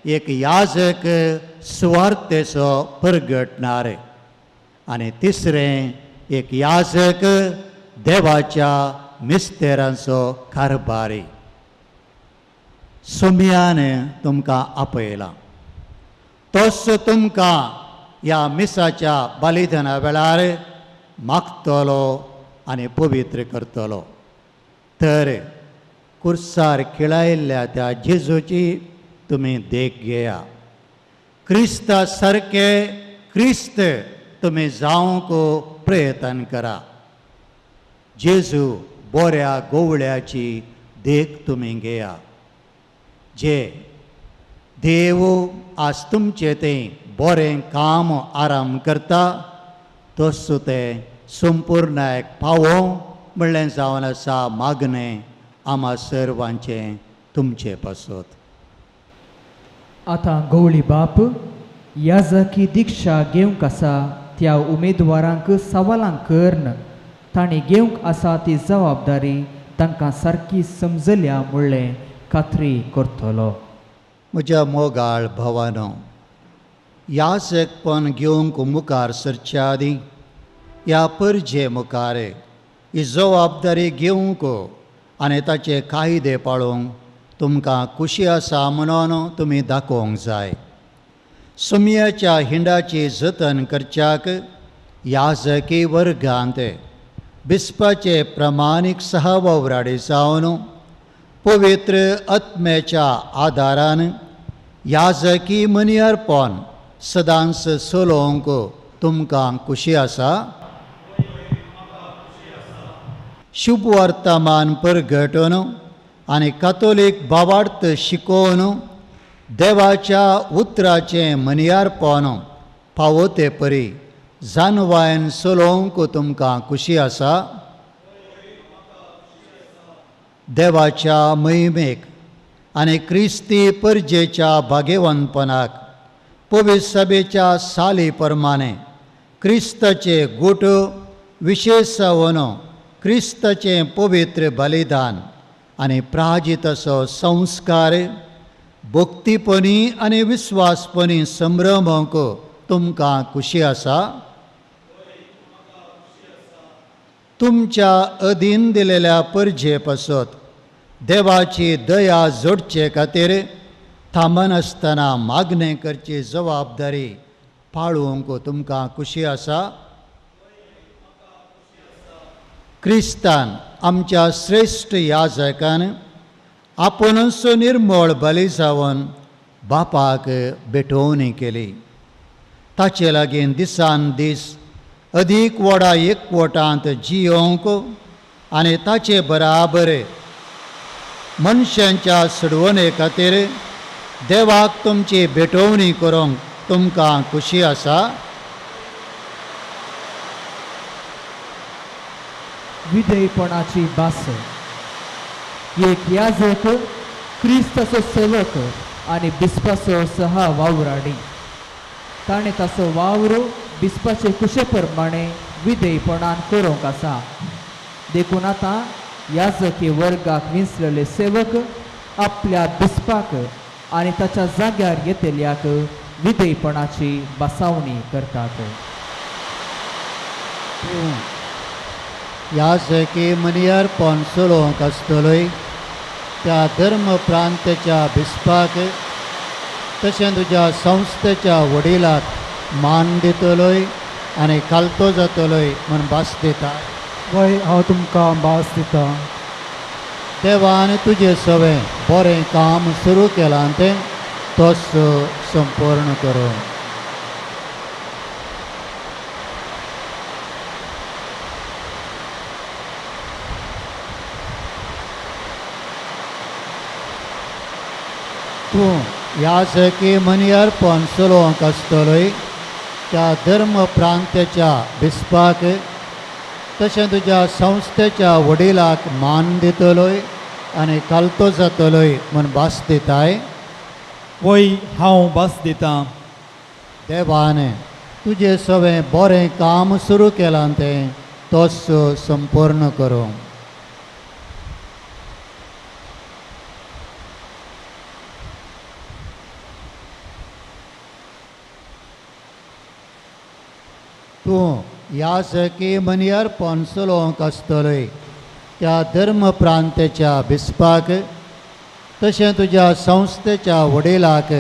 एक याजक सुवार्थेचो परगटणार आनी तिसरें, एक याजक देवाच्या मिस्तेरांचो कारभारी. सोम्यान तुमकां आपयलां, तोच तुमकां ह्या मिसाच्या बलिदाना वेळार मागतलो आनी पवित्र करतलो. तर कुर्सार खिळायल्ल्या त्या जेजूची तुमी देख घेया. क्रिस्ता सारके क्रिस्त तुमी जावंक प्रयत्न करा. जेजू बऱ्या गोवळ्याची देख तुमी घेया. जे देव आज तुमचें तें बरें काम आराम करता तसो तें संपुर्णायक पावोवं म्हणलें जावन आसा मागणें आमा सर्वांचें तुमचे पासत. आतां गवळी बाप याजकी दीक्षा घेवंक आसा त्या उमेदवारांक सवालां करून तांणी घेवंक आसा ती जबाबदारी तांकां सारकी समजल्या म्हणलें खात्री करतलो. म्हज्या मोगाळ भावानो, याजकपण घेवंक मुखार सरच्या आदीं ह्या परजे मुखार ही जबाबदारी घेवंक आनी ताचे कायदे पाळूंक तुमकां खुशी आसा म्हणून तुमी दाखोवंक जाय. सुमयाच्या हिंडाची जतन करच्याक याजकी वर्गांत बिस्पाचे प्रमाणीक सहवावराडी जावन पवित्र आत्म्याच्या आदारान याजकी मनियारपण सदांच चलोवंक तुमकां खुशी आसा. शुभ वर्तमान परगटून आनी कातोलीक भावार्थ शिकोवन देवाच्या उतराचें मनियारपण फावो ते परी जानवायन चलोवंक तुमकां खुशी आसा. देवाच्या महिमेक आनी क्रिस्ती परजेच्या भागेवंतपणाक पवित्र सभेच्या साली प्रमाणे क्रिस्ताचे गुट विशेश जावन क्रिस्ताचें पवित्र बलिदान आनी प्राजित असो संस्कार भक्तीपणी आनी विस्वासपणी संभ्रमूंक तुमकां खुशी आसा. तुमच्या अधीन दिलेल्या परजे पासत देवाची दया जोडचे खातीर थांबनासतना मागणें करची जबाबदारी पाळूंक तुमकां खुशी आसा. क्रिस्तान आमच्या श्रेश्ठ याजकान आपुणूच निर्मळ बली जावन बापाक भेटोवणी केली. ताचे लागीं दिसान दीस अदीक व्हडा एकवटांत जियोवंक आनी ताचे बराबर मनशांच्या सोडवणे खातीर देवाक तुमची भेटोवणी करूंक तुमकां खुशी आसा. विधेयपणाची भास. एक याजक क्रिस्ताचो सेवक आनी बिस्पाचो सहा वावराडी. ताणें ताचो वावर बिस्पाचे कुशे प्रमाणे विधेयपणान करूंक आसा. देखून आतां याजकी वर्गाक विंचलेले सेवक आपल्या बिस्पाक आनी ताच्या जाग्यार येतल्याक विधेयपणाची बसावणी करतात. याजकी मनियारपण चलोवंक आसतलोय त्या धर्म प्रांताच्या बिस्पाक तशें तुज्या संस्थेच्या वडिलाक मान दितलोय आनी खालतो जातलोय म्हूण भास दिता. वय हांव तुमकां भास दितां. देवान तुजें सवें बरें काम सुरू केलां तें तोच संपूर्ण करूं. तूं याजकी मनियारपण चलोवंक आसतलोय त्या धर्म प्रांताच्या बिस्पाक तशें तुज्या संस्थेच्या वडिलाक मान दितलोय आनी खालतो जातलोय म्हूण भास दिताय. वय हांव भास दितां. देवान तुजें सवें बरें काम सुरू केलां तें तोच संपूर्ण करूं. तूं याजकी मनियारपण चलोवंक आसतलोय त्या धर्म प्रांताच्या बिस्पाक तशें तुज्या संस्थेच्या वडिलाक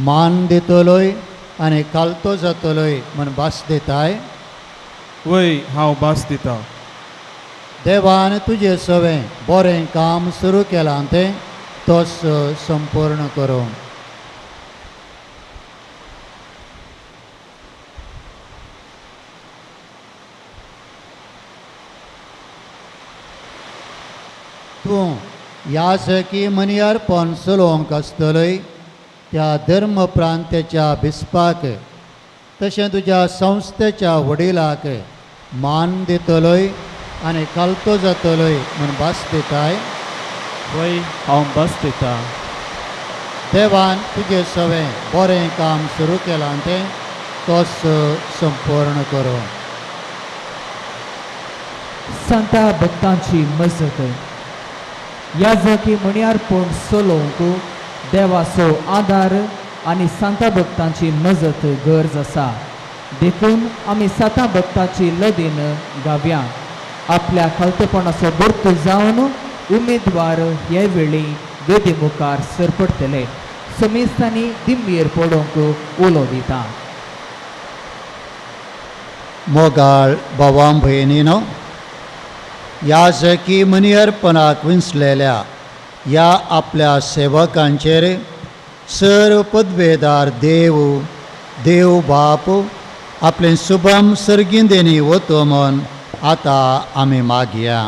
मान दितलोय आनी खालतो जातलोय म्हूण भास दिताय. वय हांव भास दितां. देवान तुजें सवें बरें काम सुरू केलां तें तोच संपूर्ण करूं. तूं याजकी मनियारपण चलोवंक आसतलोय त्या धर्म प्रांताच्या बिस्पाक तशें तुज्या संस्थेच्या वडिलाक मान दितलोय आनी खालतो जातलोय म्हूण भास दिताय. वय हांव भास दितां. देवान तुजे सवें बरें काम सुरू केलां तें तोच संपूर्ण करूं. संता भक्तांची मजत याजकी म्हणयारपण चलोवंक देवाचो आदार आनी सांता भक्तांची मजत गरज आसा. देखून आमी साता भक्ताची लदीन गावया. आपल्या खालतेपणाचो भरतो जावन उमेदवार हे वेळी वेदी मुखार सरपडटले. समेस्तांनी दिमयेर पडोवंक उलो दिता. मोगाळ भावां भयणीनो, याजकी मनियर्पणाक विंचलेल्या ह्या आपल्या सेवकांचेर सर्व पदवेदार देव देव बाप आपलें शुभम सर्गिंदेनी वतो म्हूण आतां आमी मागया.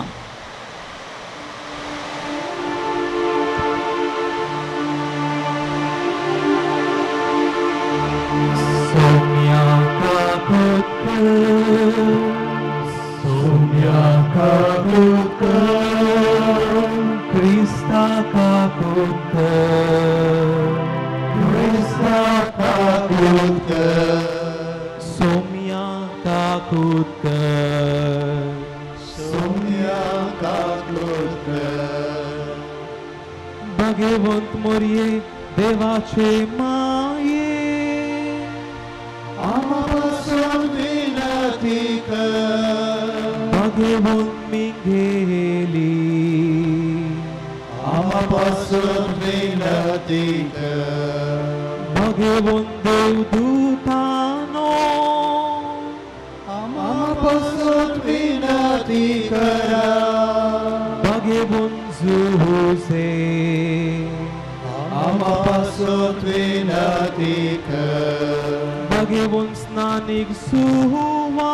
भगवंत मोरये देवाचे माये आमापासून विनती कर. भगवंत मिगेली आमापासून विनती कर. भगवंत देवदूतानो आमापासून विनती करा. भगवंत जुसे आमापासून विनती कर. भगवंत स्नानिक सुवा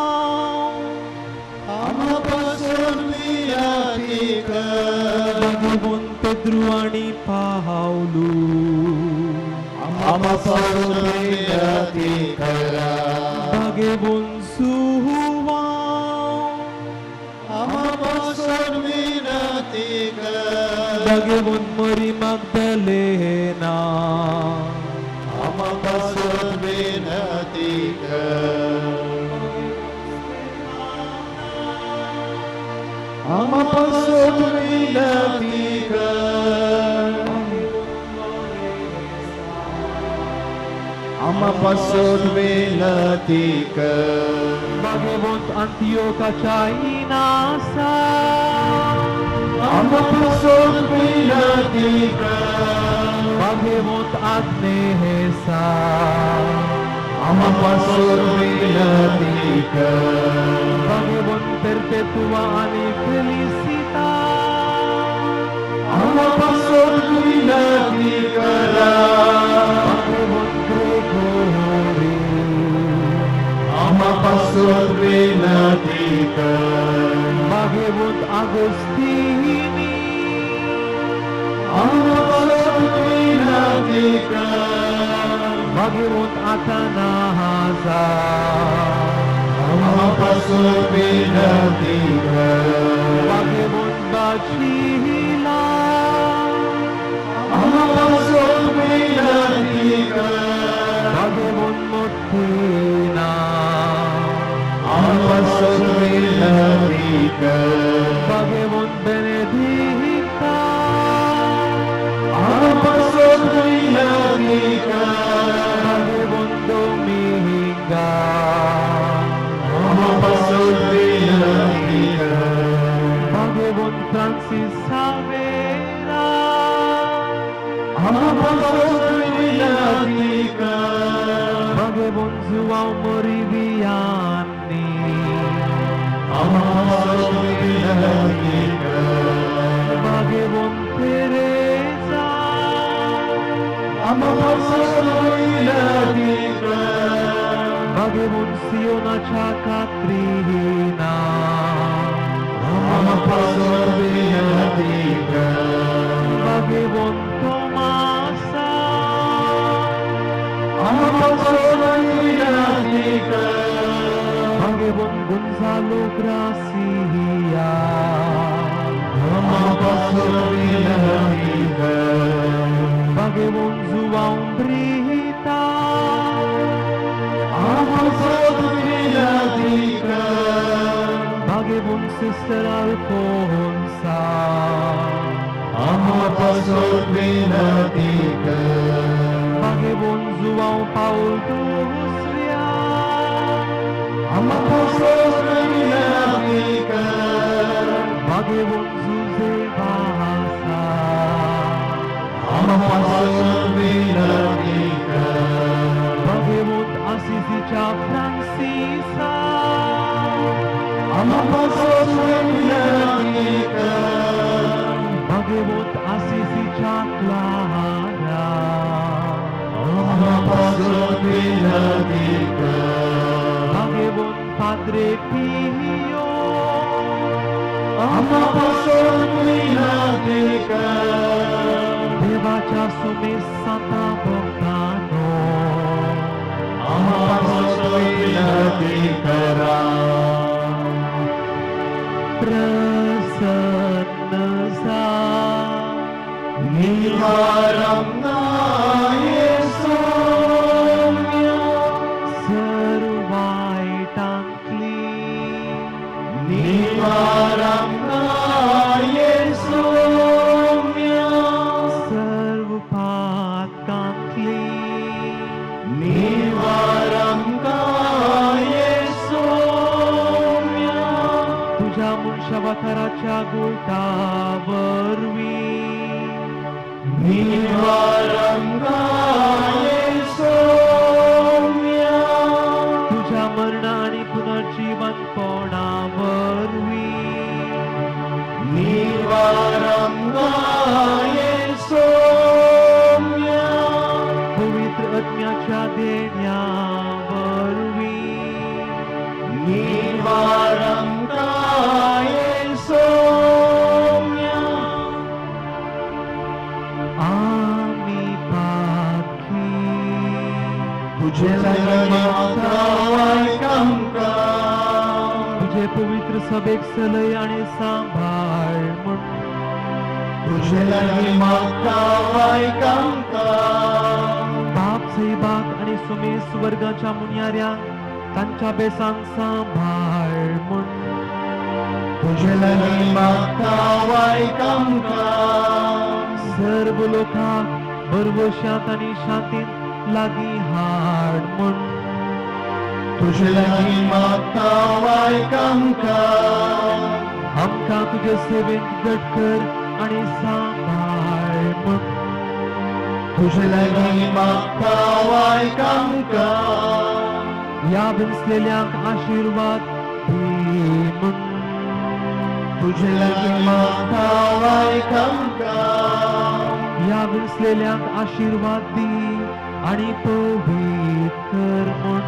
आमापासून विनती कर. भगवंत पेद्रू आनी पावलू आमापासून विनती करा. भगवंत सुवा आमापासून विनती कर. भगवंत मरी मगदलेना आमापासून विनती कर. आमापासून विनती कर. आमापासून विनती कर. भगवंत अंत्योकाच्या इनासा आमापासून विनती कर. भगवंत आज्ञेसा आमापासून विनती कर. भगवंत परपेतुआ आनी फेलिसिता आमापासून विनती करा. भगवंत ग्रेगोरी आमापासून विनती कर. भगवंत आगोस्तिनी आमापासून विनती कर. भगवंत आतानाजा आमापासून विनती कर. भगवंत बाचिला आमापासून विनती कर. भगवंत मोठीना आमापासून विनती कर. भगवंत बेनेदिक्ता आमापासून विनती कर. भगवंत डोमिंगा आमापासून विनती कर. भगवंत फ्रांसिस सावेरा आमापासून विनती कर. भगवंत जुआव मोरिवियानी आमापासून विनती कर. भगवंत तेरेसा आमापासून विनती कर. भगवंत सियोनाच्या कात्रीना आमापासून विनती कर. भगवंत तोमासा आमापासून विनती कर. भगवंत गुंजालो ग्रासिया आमापासून विनती कर. भगवंत जुवांव ब्रिता आमा पासत विनंती कर भागेवंत सिस्टर अल्फोन्सा आमा पासत विनंती कर भागेवंत जुवांव पावल दुसऱ्या आमा पासत विनंती कर भागेवंत जुजे वासा आमा पासत विनंती कर भागेवंत आसिसीच्या फ्रांसिसा आमा पासत विनंती कर भागेवंत आसिसीच्या क्लारा आमा पासत विनंती कर भागेवंत पाद्रे पियो आमा पासत विनंती कर देवाच्या सुमेस सांता भक्तानो आमा पासत विनंती करा प्रसन्न जा निवारम नाये सौम्य सर्वायटांतली निवारम नाये सौम्य सर्व पातकांतली निवारम काये सौम्य तुझ्या मनशावताराच्या गुळटा वरवीं निवारम काये सौम्य तुझ्या मरण आनी पुनर्जीवनपणा वरवीं निवारम गाये सौम्य पवित्र आत्म्याच्या देण्या वरवीं निवारम गाये सौम्य आमी पाखी तुझे लागीं मागता आयक आमकां तुझे पवित्र सभेक सलय आनी सांबाळ म्हूण तुझे लागीं मागता आयक आमकां बाप सैबाक आनी सुमेस वर्गाच्या मुन्याऱ्यांक तांच्या बेसांक सांबाळ म्हूण तुझे लागीं मागता आयक आमकां सर्व लोकांक भरवशांत आनी शांतीन लागीं हाड म्हूण तुझे लागीं मागता आयक आमकां आमकां तुजे सेवेंत घट कर आनी सांबाळ म्हूण तुझे लागीं मागता आयक आमकां ह्या विंचलेल्यांक आशिर्वाद दी म्हूण तुझे लागीं मागता आयक आमकां ह्या विंचलेल्यांक आशिर्वाद दी आनी पवित्र कर म्हूण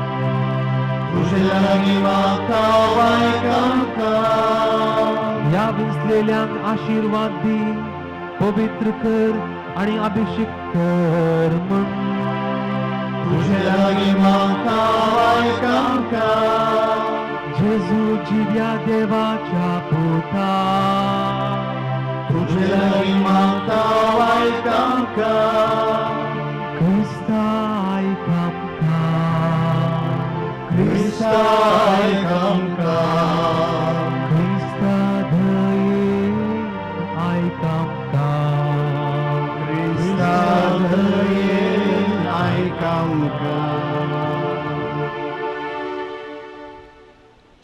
तुझे लागीं मागता आयक आमकां ह्या विंचलेल्यांक आशिर्वाद दी पवित्र कर आनी अभिषेक कर म्हूण तुझे लागीं मागता आयक आमकां जेजू जिव्या देवाच्या पुता तुझे लागीं मागता आयक आमकां क्रिस्ता आयक आमकां क्रिस्ता आयक आमकां क्रिस्ता दयेन आयक आमकां क्रिस्ता दयेन आयक आमकां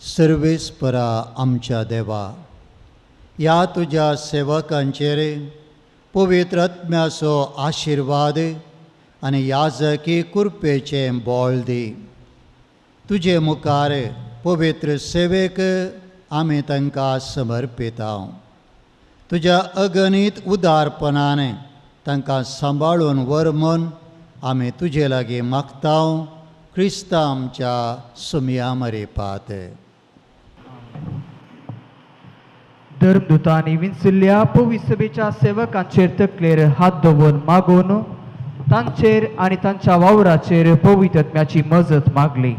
सर्वेस्परा आमच्या देवा, ह्या तुज्या सेवकांचेर पवित्र आत्म्याचो आशिर्वाद आनी याजकी कृपेचें बळ दी. तुजे मुखार पवित्र सेवेक आमी तांकां समर्पिता. तुज्या अगणीत उदारपणान तांकां सांबाळून व्हर म्हूण आमी तुजे लागीं मागता, क्रिस्ता आमच्या सुमया मरेपात. धर्मदूतांनी विंचुल्ल्या पवित्र सभेच्या सेवकांचेर तकलेर हात दवरून मागून तांचेर आनी तांच्या वावराचेर पवित्र आत्म्याची मजत मागली.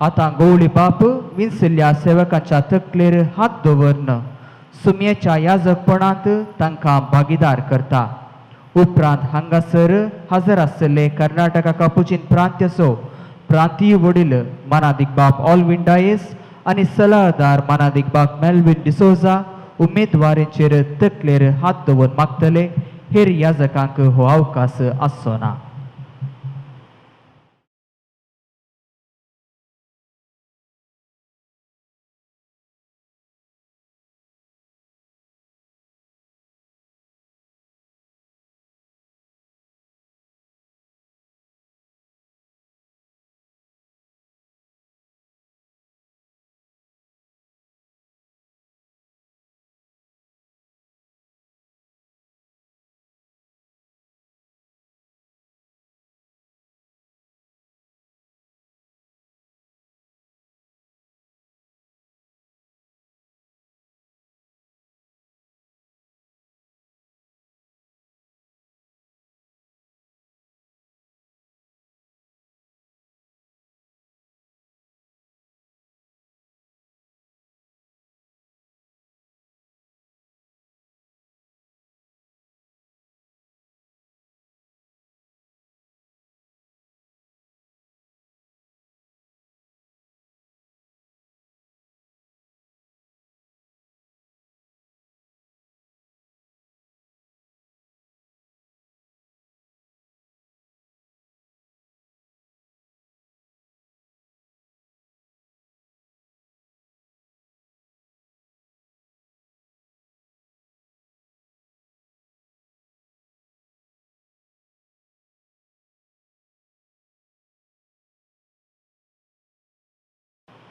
आतां गवळी बाप विंचुल्ल्या सेवकांच्या तकलेर हात दवरून सुमयेच्या याजकपणांत तांकां भागीदार करता. उपरांत हांगासर हजर आसले कर्नाटका कापुचीन प्रांत्याचो प्रांतीय वडील मानादीक बाब ऑलविन डायस आनी सलाहदार मानादीक बाब मेल्विन डिसोजा उमेदवारांचेर तकलेर हात दवरून मागतले. हेर याजकांक हो अवकाश आसचो ना.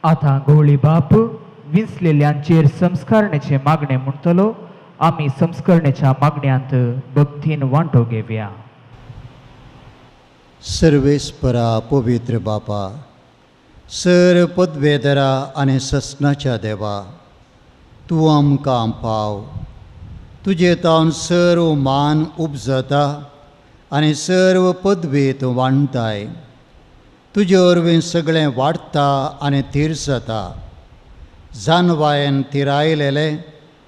आतां गवळी बाप विंचलेल्यांचेर संस्करणेचे मागणें म्हणटलो. आमी संस्करणेच्या मागण्यांत भक्तीन वांटो घेवया. सर्वेस्परा पवित्र बापा, सर पदवेदरा आनी ससनाच्या देवा, तूं आमकां पाव. तुजे तावन सर्व मान उपजता आनी सर्व पदवी तूं वांटाय. तुजे वरवीं सगळें वाडटा आनी थीर जाता. जानवायन थिरायलेले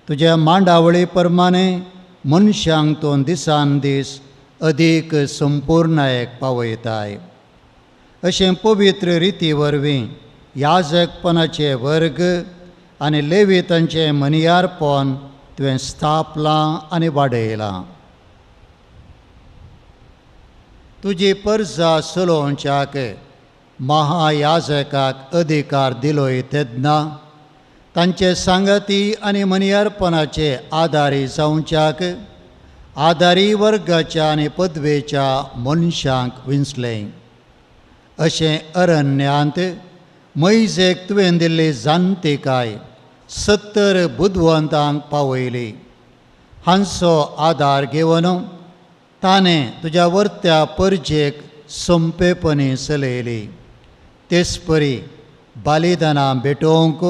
तुज्या मांडावळी प्रमाणे मनशांक तूं दिसान दीस अदीक संपुर्णायेक पावयताय. अशें पवित्र रिती वरवीं याजकपणाचे वर्ग आनी लेवितांचें मनियारपण तुवें स्थापलां आनी वाडयलां. तुजी परजा चलोवच्याक महायाजकाक अधिकार दिलोय तेन्ना तांचे सांगाती आनी मनियारपणाचे आदारी जावच्याक आदारी वर्गाच्या आनी पदवेच्या मनशांक विंचलें. अशें अरण्यांत मैजेक तुवें दिल्ली जाणतिकाय 70 बुदवंतांक पावयली. हांचो आदार घेवन ताणें तुज्या वर्त्या परजेक सोंपेपणी चलयली. तेचपरी बलिदानां भेटोवंक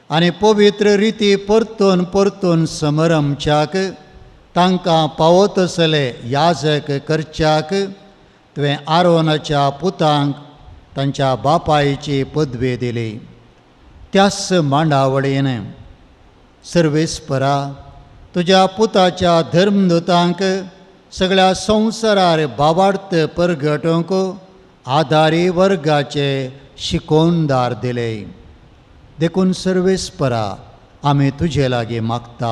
आनी पवित्र रिती परतून परतून समरमच्याक तांकां पावत तसले याजक करच्याक तुवें आरोनाच्या पुतांक तांच्या बापायची पदवी दिली. त्याच मांडावळीन सर्वेस्परा तुज्या पुताच्या धर्मदूतांक सगळ्या संवसारार बाबार्थ परगटोवंक आदारी वर्गाचे शिकोवणदार दिले. देखून सर्वेस्परा आमी तुजे लागीं मागता,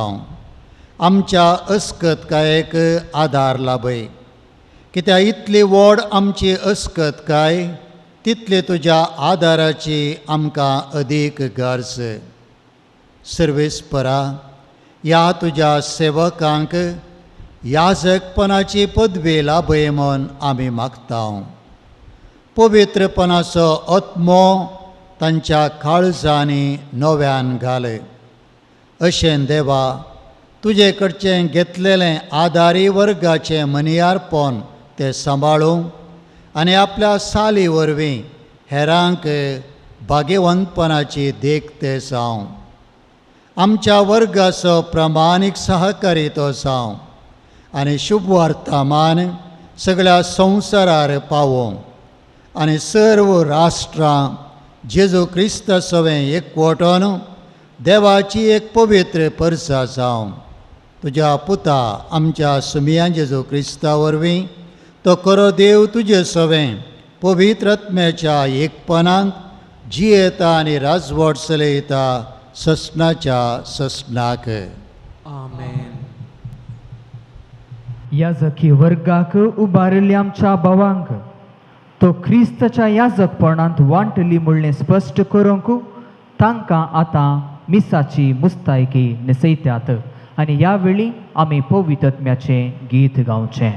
आमच्या अस्कतकायेक आदार लाभय. कित्याक इतली व्हड आमची अस्कतकाय तितली तुज्या आदाराची आमकां अदीक गरज. सर्वेस्परा ह्या तुज्या सेवकांक याजकपणाची पदवी लाभय म्हूण आमी मागता. पवित्रपणाचो आत्मो तांच्या काळजांनी नव्यान घाले. अशें देवा तुजे कडचें घेतलेलें आदारी वर्गाचें मनियारपण तें सांबाळूं आनी आपल्या साली वरवीं हेरांक भाग्यवंतपणाची देख ते जावं. आमच्या वर्गाचो प्रमाणीक सहकारी तो जावं आनी शुभवर्तमान सगळ्या संवसारार पावोवं आनी सर्व राष्ट्रां जेजू क्रिस्ता सवें एकवटून देवाची एक पवित्र परसा जावं. तुज्या पुता आमच्या सुमिया जेजू क्रिस्ता वरवीं तो खरो देव तुजे सवें पवित्र आत्म्याच्या एकपणांत जियेता आनी राजवट चलयता ससनाच्या ससनाक. आमेन. याजकी वर्गाक उबारिल्ल्या आमच्या भावांक तो क्रिस्ताच्या याजकपणांत वांटली म्हणलें स्पश्ट करूंक तांकां आतां मिसाची मुस्तायकी न्हेसयतात आनी ह्या वेळी आमी पवित्रत्म्याचें गीत गावचें.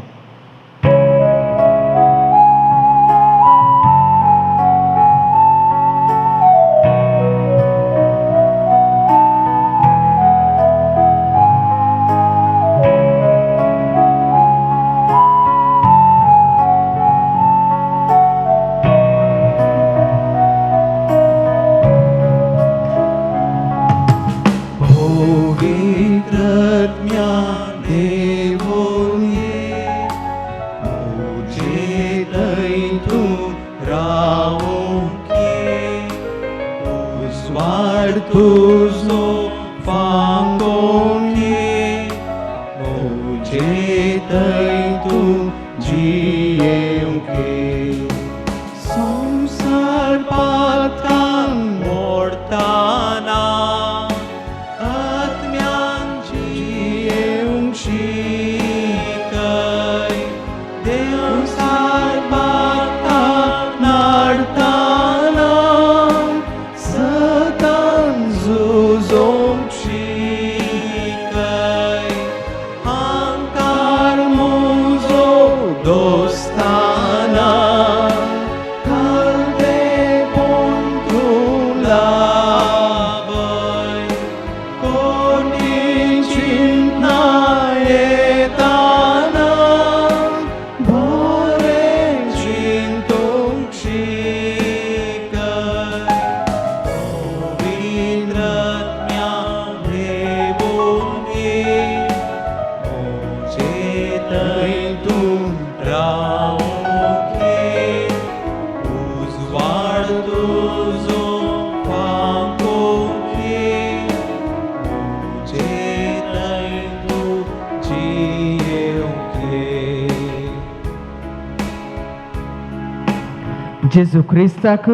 जेजू क्रिस्ताक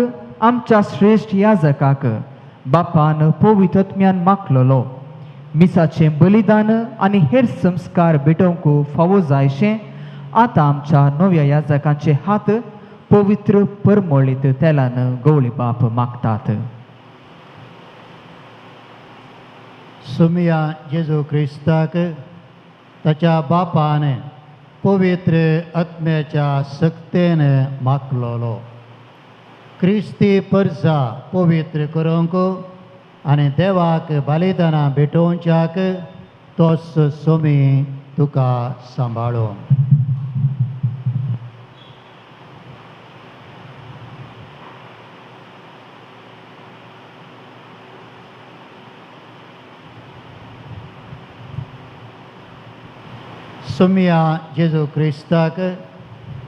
आमच्या श्रेश्ठ याजकाक बापान पवित्रत्म्यान मागलेलो मिसाचें बलिदान आनी हेर संस्कार भेटोवंक फावो जायशें आतां आमच्या नव्या याजकांचे हात पवित्र परमळीत तेलान गवळी बाप मागतात. सुमिया जेजू क्रिस्ताक ताच्या बापान पवित्र आत्म्याच्या सक्तेन मागलेलो क्रिस्ती परजा पवित्र करूंक आनी देवाक बलिदानां भेटोवच्याक तोच सोमी तुका सांबाळो. सुमिया जेजू क्रिस्ताक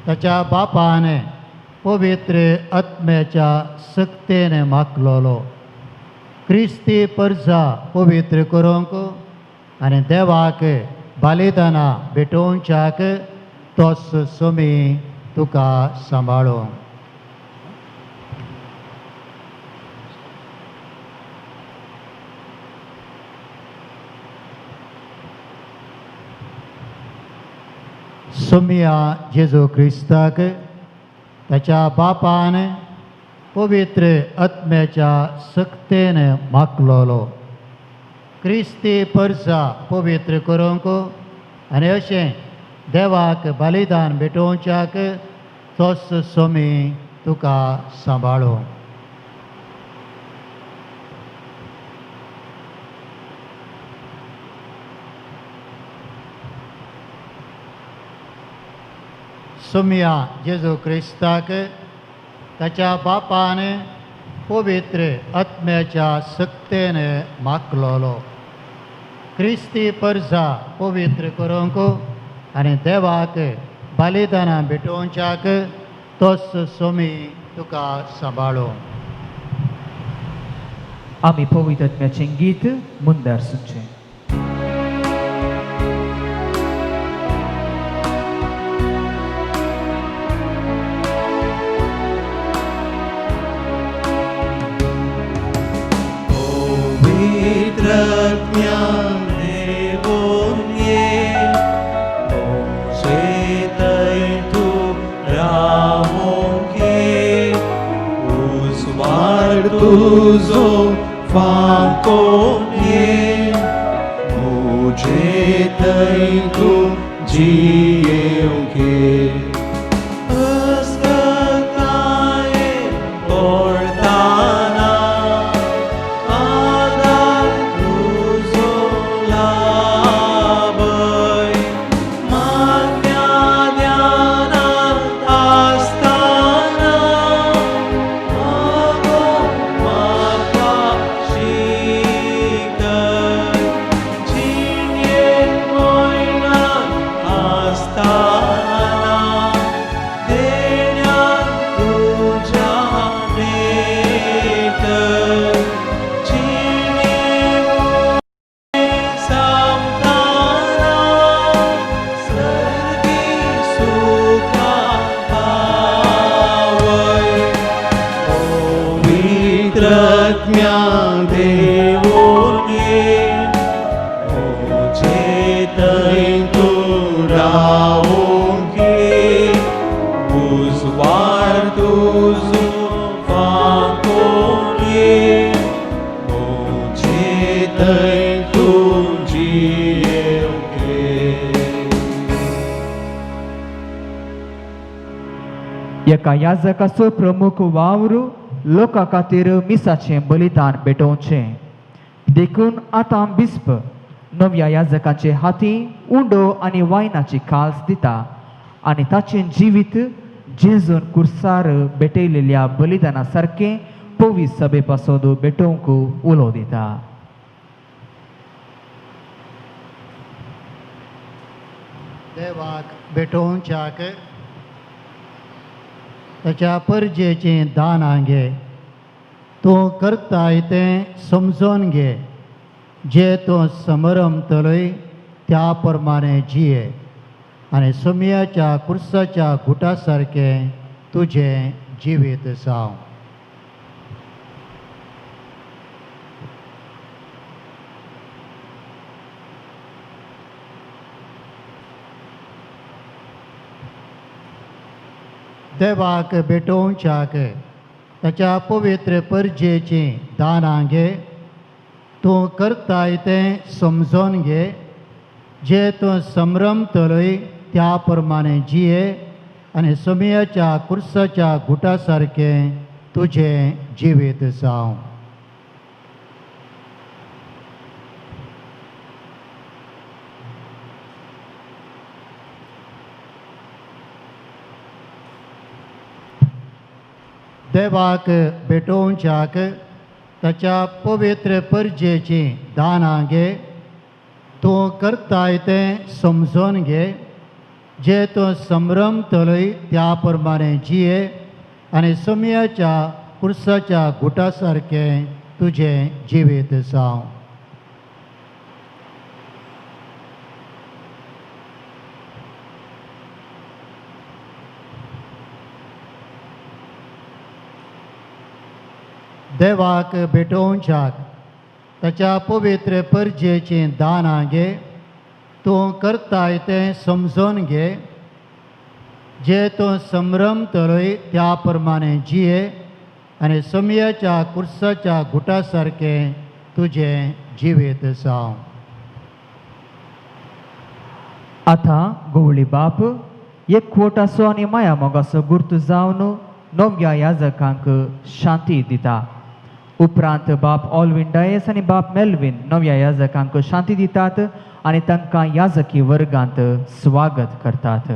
ताच्या बापान पवित्र आत्म्याच्या सक्तेन मागलेलो क्रिस्ती परजा पवित्र करूंक आनी देवाक बलिदानां भेटोवच्याक तोच सोमी तुका सांबाळो. सोमिया जेजू क्रिस्ताक ताच्या बापान पवित्र आत्म्याच्या सक्तेन मागलेलो क्रिस्ती परजा पवित्र करूंक आनी अशें देवाक बलिदान भेटोवच्याक तोच सोमी तुका सांबाळो. सोमिया जेजू क्रिस्ताक ताच्या बापान पवित्र आत्म्याच्या सक्तेन मागलेलो क्रिस्ती परजा पवित्र करूंक आनी देवाक बलिदानां भेटोवच्याक तोच सोमी तुका सांबाळो. आमी पवित्र आत्म्याचें गीत मुंदार सुचें. पवित्रज्ञा देवोन ये म्हजे थंय तूं रावोंक ये उजवाड तुजो फांकोन ये म्हजे थंय तूं जियेवंक ये अस्कतायेन पडताना आदार तुजो लाभय मागण्या ध्यानांत आसतना मागोंक म्हाका शिकय जिणेंत मरणांत आसतना देण्यान तुज्या भेटय जिणे सोंपतना सर्गी सुखा पावय पवित्रज्ञा देवोन ये म्हजे थंय तूं रावोंक ये उजवाड तुजो फांकोन ये म्हजे थंय तूं जियेवंक ये. एका याजकाचो प्रमुख वावर लोका खातीर मिसाचें बलिदान भेटोवचें. देखून आतां बिस्प नव्या याजकाचे हाती उंडो आनी वायनाची काल्स दिता आनी ताचें जिवीत जेजून कुर्सार भेटयलेल्या बलिदाना सारकें पवी सभे पासून भेटोवंक उलो दिता. देवाक भेटोवच्याक ताच्या परजेचीं दानां घे. तूं करताय तें समजोन घे. जे तूं समरमतलोय त्या प्रमाणे जिये आनी सोमयाच्या कुर्साच्या गुटा सारकें तुजें जिवीत जावं. देवाक भेटोवच्याक ताच्या पवित्र परजेचीं दानां घे. तूं करताय तें समजोन घे. जे तूं समरमतलोय त्या प्रमाणे जिये आनी सोमयाच्या कुर्साच्या गुटा सारकें तुजें जिवीत जावं. देवाक भेटोवच्याक ताच्या पवित्र परजेचीं दानां घे. तूं करताय तें समजोन घे. जे तूं समरमतलोय त्या प्रमाणे जिये आनी सोमयाच्या कुर्साच्या गुटा सारकें तुजें जिवीत जावं. देवाक भेटोवच्याक ताच्या पवित्र परजेचीं दानां घे. तूं करताय तें समजोन घे. जे तूं समरमतलोय त्या प्रमाणे जिये आनी सोमयाच्या कुर्साच्या गुटा सारकें तुजें जिवीत जावं. आतां गवळी बाप एकवटाचो आनी माया मोगाचो गुर्त जावन नव्या याजकांक शांती दिता. उपरांत बाप ऑलविन डायस आनी बाप मेल्विन नव्या याजकांक शांती दितात आनी तांकां याजकी वर्गांत स्वागत करतात.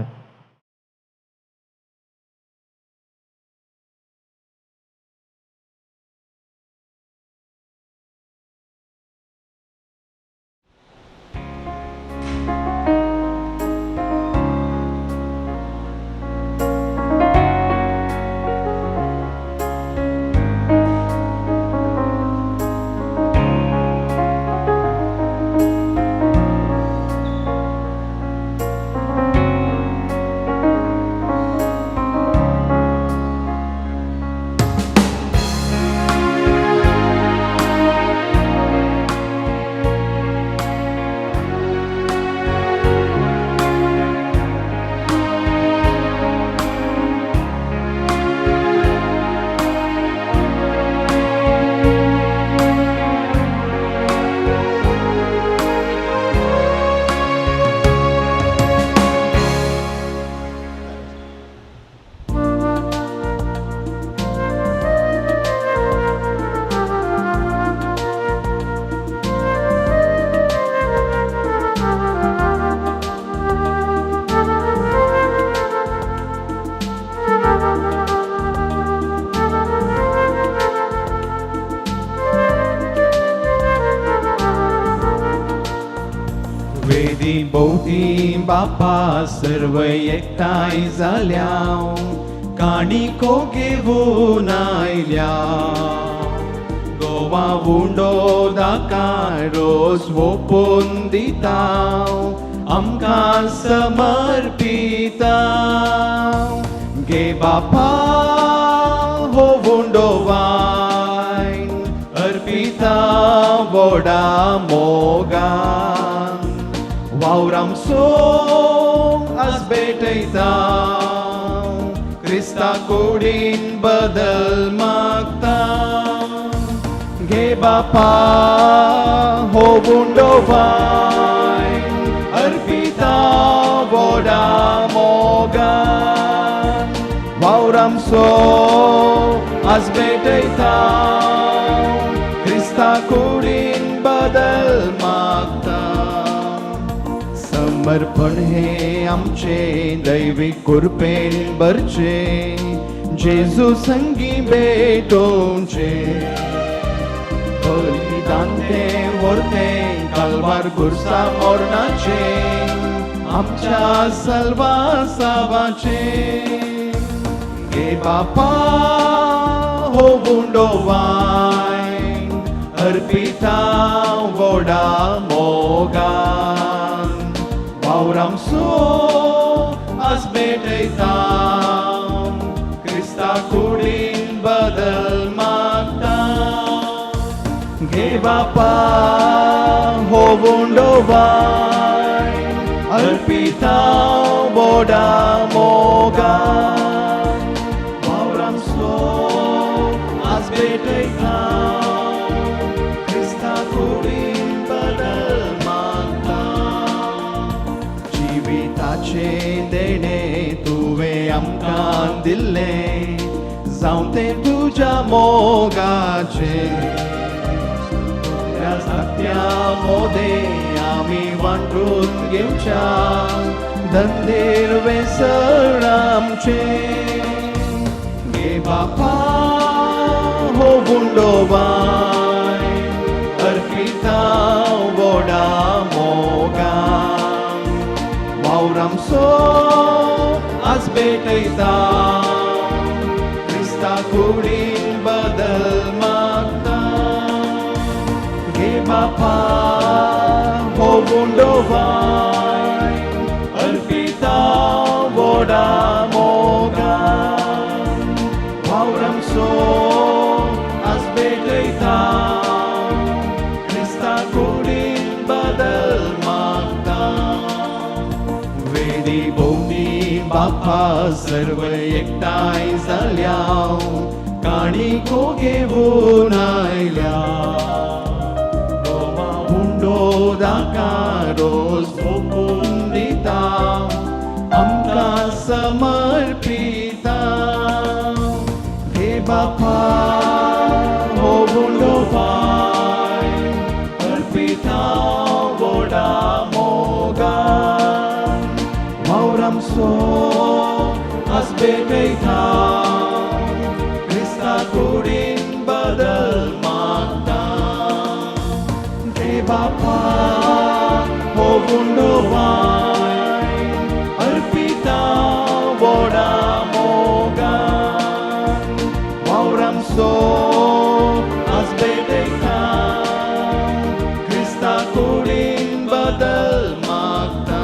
वेदी भोंवती बापा सर्व एकठांय जाल्या काणिको घेवन आयल्या गोवा उंडो दाका रोज ओपून दिता आमकां समर्पिता गे बापा हो उंडो वायन अर्पिता व्हडा मोगान वावरामसो आज भेटयता क्रिस्ता कुडीन बदल मागता घे बापा हो उंडो वायन अर्पिता व्हडा मोगान वावरामसो आज भेटयता क्रिस्ता कुडीन बदल मागता समर्पण हे आमचे दैवीक कृपेन भरचे जेजू संगी भेटोवचे बलिदान तें व्हरतें कालवार खुर्सा मरणाचे आमच्या सल्वासावाचे गे बापा हो उंडो वायन अर्पिता व्हडा मोगान वावरामसो आज भेटयता क्रिस्ता कुडीन बदल मागता घे बापा हो उंडो वायन अर्पिता व्हडा मोगान वावरामसो आज भेटयता क्रिस्ता कुडीन बदल मागता जिविताचे देणे तुवें आमकां दिल्लें जावं तें तुज्या मोगाचें त्या सत्या मोदें आमी वांटून घेवच्या धंदेर वेसर आमचें गे बापा हो उंडो वायन अर्पिता व्हडा मोगान वावरामसो आज भेटयता क्रिस्ता कुडीन बदल मागता घे बापा हो उंडो वायन अर्पिता व्हडा मोगान वावरामसो आज भेटयता क्रिस्ता कुडीन बदल मागता वेदी भोंवती बापा सर्व एकठांय जाल्या काणिको घेवन आयल्या गोवा उंडो दाका रोज ओपून दिता आमकां समर्पिता घे बापा हो उंडो वायन अर्पिता व्हडा मोगान वावरामसो आज भेटयता क्रिस्ता कुडीन बदल मागता घे बापा हो उंडो वायन अर्पिता व्हडा मोगान वावरामसो आज भेटयता क्रिस्ता कुडीन बदल मागता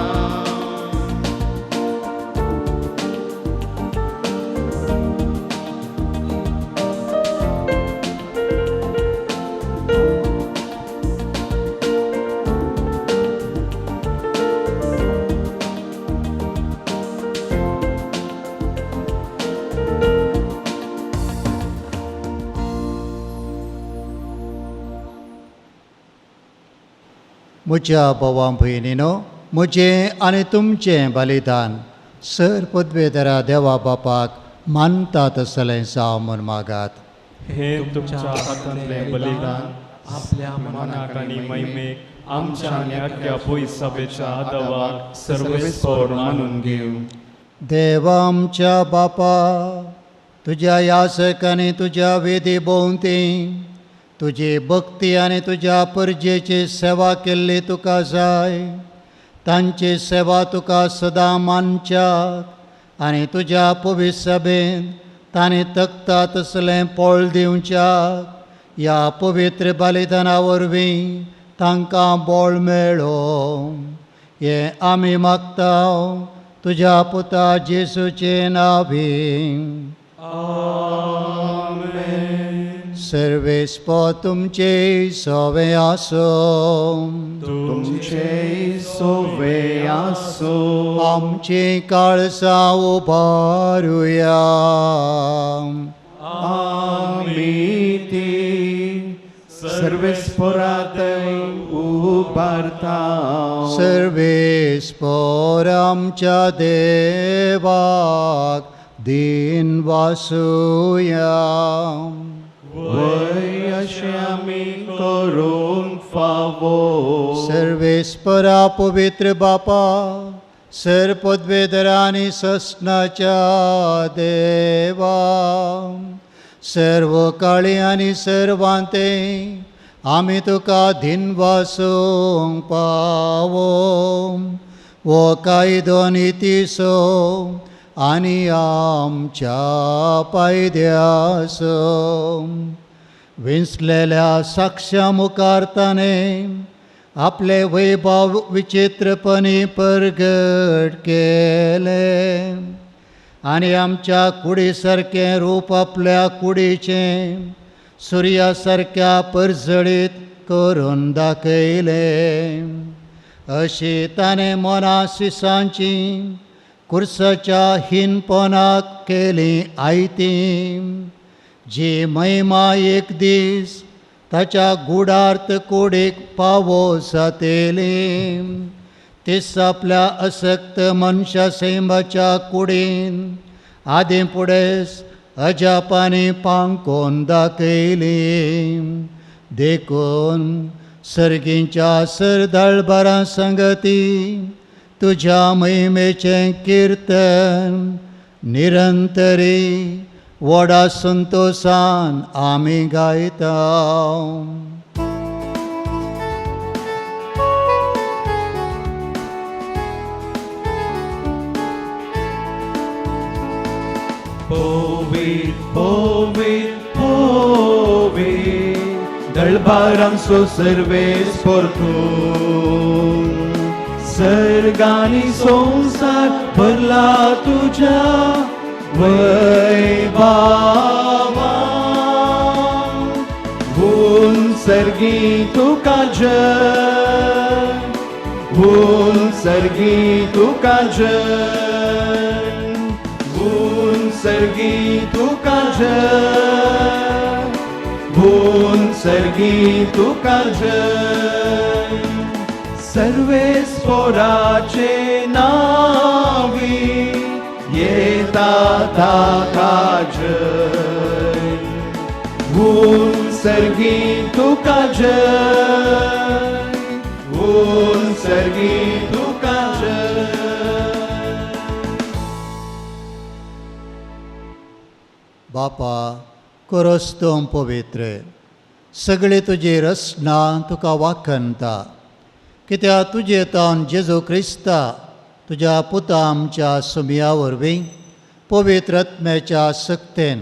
म्हज्या भावां भयणीनो म्हजें आनी तुमचें बलिदान सर पदवेधरा देवा बापाक मानता तसलें जावं म्हूण मागात. हे तुमच्या हातांतलें बलिदान आपल्या मनाक आनी महिमेक आमच्या आनी आख्या पयसभेच्या आदावाक सर्वेस्पोर मानून घेवं. देवा आमच्या बापा, तुज्या यासक आनी तुज्या वेदी भोंवती तुजी भक्ती आनी तुज्या परजेची सेवा केल्ली तुका जाय. तांची सेवा तुका सदां मानच्याक आनी तुज्या पवित्र सभेन तांणी तकता तसलें पोळ दिवच्याक ह्या पवित्र बलिदाना वरवीं तांकां बळ मेळो. हें आमी मागता तुज्या पुता जेसूचे नांवी. सर्वेस्पो तुमचे सोवे आसूं. तुमचे सोवे आसूं. आमची काळसां उबारुया. आमी ती सर्वेस्परात उबारता. सर्वेस्पर आमच्या देवाक दीन वासुया. वय अशें आमी करूंक फावो. सर्वेस्परा पवित्र बापा सर पदवेदरा आनी ससनाच्या देवा सर्व काळी आनी सर्वांते आमी तुका दिनवासूंक पावो. हो कायदो नितीसो आनी आमच्या पायद्यासो विंचलेल्या साक्ष्या मुखार ताणें आपले वैभव विचित्रपणी परगट केलें आनी आमच्या कुडी सारकें रूप आपल्या कुडीचें सुर्या सारक्या परजळीत करून दाखयलें. अशी ताणें मना सिसांची कुर्साच्या हीनपणाक केली आयती जी महिमा एक दीस ताच्या गुडार्थ कुडीक पावो जातेली तीच आपल्या असक्त मनशा सैमाच्या कुडीन आदीं फुडें अजापांनी पांकोन दाखयली. देखून सर्गींच्या सरदळबारां संगती तुज्या महिमेचें किर्तन निरंतरी व्हडा संतोसान आमी गायता. पवित्र पवित्र पवित्र दळबारांचो सर्वेस्पर तूं. सर्गानी संवसार भरला तुज्या वैभवान. सर्गी तुका जय, सर्गी तुका जय, सर्गी तुका जय, सर्गी तुका जय. सर्वेस्पराचे नावी येता ताका जय, सर्गी तुका जय, सर्गी तुका जय. बापा कोरस्तोम पवित्र सगळे तुजी रचना तुका वाखणता कित्याक तुजे तावन जेजू क्रिस्ता तुज्या पुता आमच्या सुमया वरवीं पवित्र आत्म्याच्या सक्तेन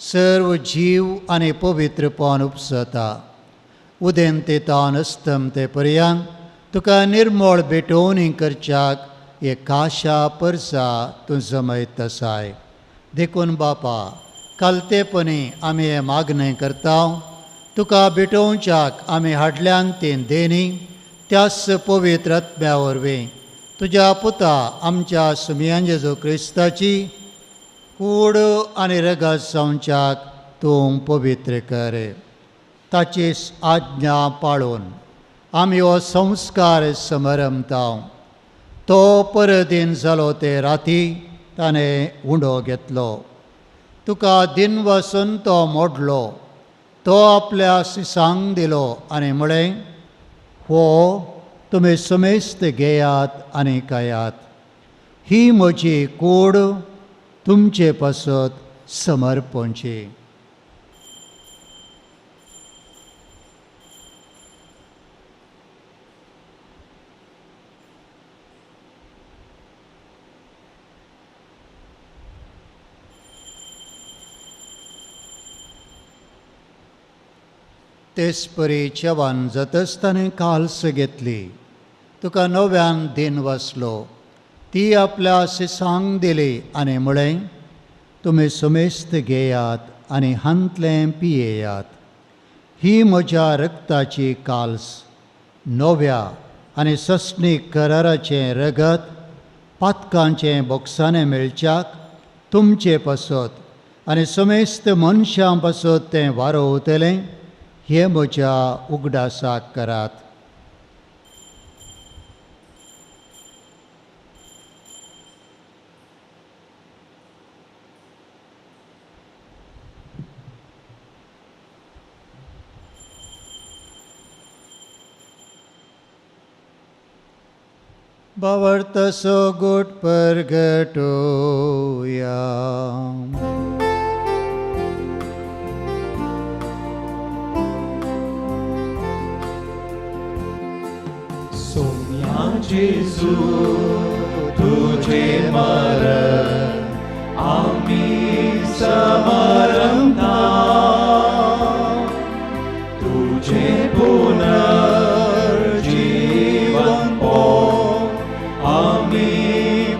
सर्व जीव आनी पवित्रपण उपसता. उदेंते तावन अस्तमते पर्यंत तुका निर्मळ भेटोवणी करच्याक एक काशा परसा तूं जमयत आसाय. देखून बापा कालतेपणी आमी हें मागणें करता तुका भेटोवच्याक आमी हाडल्यान तीं देणी त्याच पवित्र आत्म्या वरवीं तुज्या पुता आमच्या सुमयान जेजू क्रिस्ताची कूड आनी रगत जावच्याक तूं पवित्र कर. ताची आज्ञा पाळून आमी हो संस्कार समरमता. तो परदीन जालो ते राती ताणें उंडो घेतलो तुका दिन वसून तो मोडलो तो आपल्या सिसांक दिलो आनी म्हळें हो तुमी समेस्त घेयात आनी खायात. ही म्हजी कूड तुमचे पासत समर्पणची. तेच परी जेवण जातच ताणें काल्स घेतली, तुका नव्यान दिन वाचलो, ती आपल्या शिसांक दिली आनी म्हळें, तुमी समेस्त घेयात आनी हांतलें पियेयात. ही म्हज्या रक्ताची काल्स, नव्या आनी सस्नीक कराराचें रगत पातकांचें बोक्साणें मेळच्याक तुमचे पासत आनी समेस्त मनशां पासत तें वारोवतलें. हें म्हज्या उगडासाक करात. भावार्थाचो गोट परगटोया. सोम्या जेजू तुझे मरण आमी समरंता, तुझे पुनर्जीवन आमी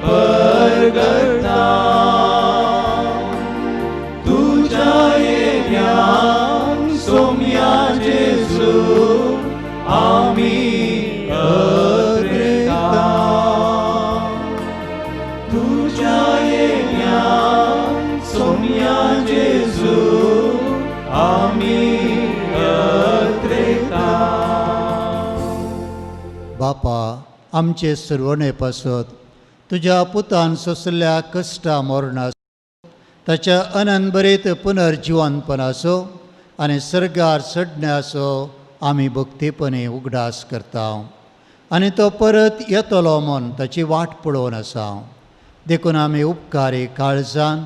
परगटा, तुझ्या येव्यान सोम्या जेजू आमी अद्रेता, तुझ्या येव्यान सोम्या जेजू आमी अद्रेता. बापा, आमचे सुरवणे पासत तुज्या पुतान सोंसल्या कश्टा मरणाचो, ताच्या अनंतभरीत पुनर्जिवनपणाचो आनी सर्गार चडण्याचो आमी भक्तीपणी उगडास करता आनी तो परत येतलो म्हूण ताची वाट पळोवन आसा. देखून आमी उपकारी काळजान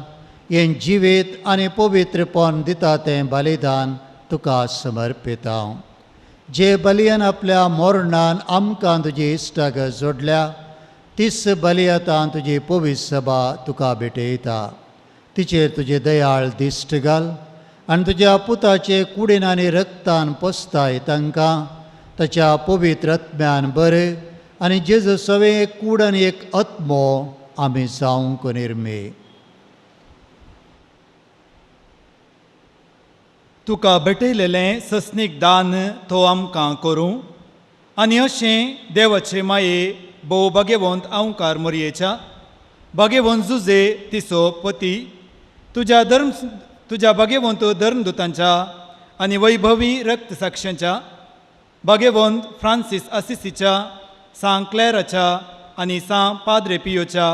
हें जिवीत आनी पवित्रपण दिता तें बलिदान तुका समर्पिता. जे बलियान आपल्या मरणान आमकां तुजी इश्टागत जोडल्या, तीच बलियतान तुजी पवित्र सभा तुका भेटयता. तिचेर तुजे दयाळ दिश्ट घाल आनी तुज्या पुताचे कुडीन आनी रक्तान पोसताय तांकां ताच्या पवित्र आत्म्यान बरें आनी जेजू सवें एक कूड आनी एक आत्मो आमी जावंक निर्मे. तुका भेटयलेलें सस्नीक दान तो आमकां करूं आनी अशें देवाचे माये भोव भागेवंत अंवकार मोरयेच्या भागेवंत जुजे तिसो पती तुज्या धर्म तुज्या भागेवंत धर्मदुतांच्या आनी वैभवी रक्तसाक्षांच्या भागेवंत फ्रांसीस आसिसीच्या सां क्लॅराच्या आनी सां पाद्रे पियोच्या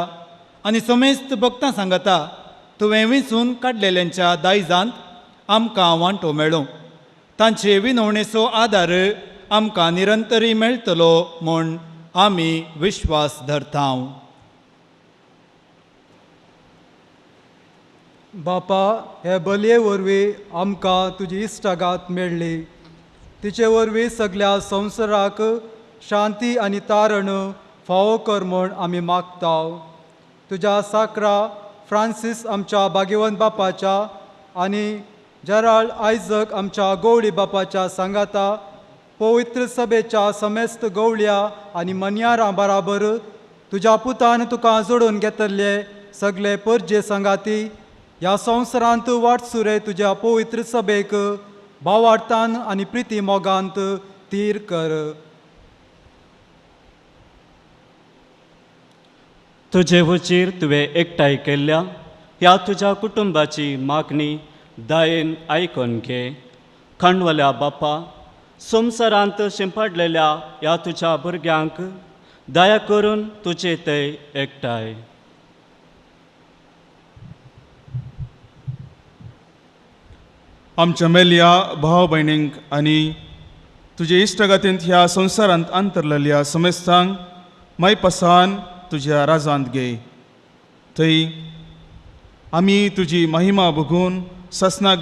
आनी समेस्त भक्तां सांगता तुवें विंचून काडलेल्यांच्या दायजांत आमकां वांटो मेळूं. तांचे विनवणेचो आदार आमकां निरंतरी मेळटलो म्हूण आमी विश्वास धरता. बापा, हे बलये वरवीं आमकां तुजी इश्टागात मेळ्ळी. तिचे वरवीं सगल्या संवसाराक शांती आनी तारण फावो कर म्हूण आमी मागता. तुज्या साकरा फ्रांसीस आमच्या भाग्यवंत बापाच्या आनी जेराल्ड आयजक आमच्या गवळी बापाच्या सांगाता पवित्र सभेच्या समेस्त गवळ्या आनी मनयारां बराबर तुज्या पुतान तुका जोडून घेतले सगळे परजे सांगाती ह्या संवसारांत वाटसुरे तुज्या पवित्र सभेक भावार्थान आनी प्रिती मोगांत तीर कर. तुजे हुजीर तुवें एकठांय केल्ल्या ह्या तुज्या कुटुंबाची मागणी दयेन आयकून घे. खांडवल्या बापा, संवसारांत शिंपडलेल्या ह्या तुज्या भुरग्यांक दया करून तुजे ते एकठांय. आमच्या मेल्या भाव भयणींक आनी तुजे इश्टगातींत ह्या संवसारांत अंतरलेल्या समेस्तांक मायपासान तुज्या राजांत घे. थंय आमी तुजी महिमा भोगून ससनाक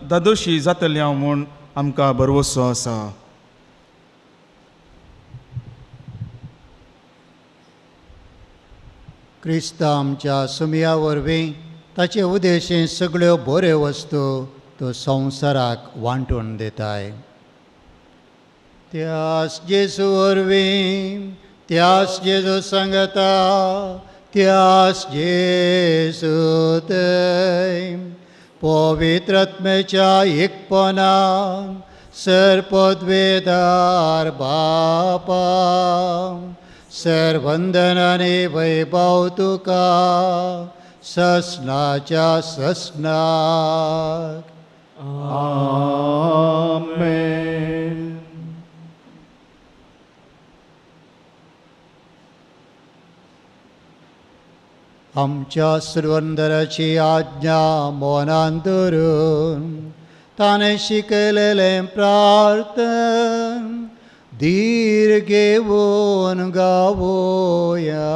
दादोशी जातल्या म्हूण आमकां भरवसो आसा. क्रिस्त आमच्या सुमया वरवीं ताचे उदेशीं सगळ्यो बऱ्यो वस्तू तो संवसाराक वांटून दिताय. त्यास जेजू वरवीं, त्यास जेजू सांगता, त्यास जेजू थंय पवित्र आत्म्याच्या एकपणान सर पदवेदार बापा सर वंदनाने वैभव तुका ससनाच्या ससनाक. आमेन. आमच्या सुरवंदराची आज्ञा मनान धरून ताणें शिकयलेलें प्रार्थन धीर घेवन गावोया.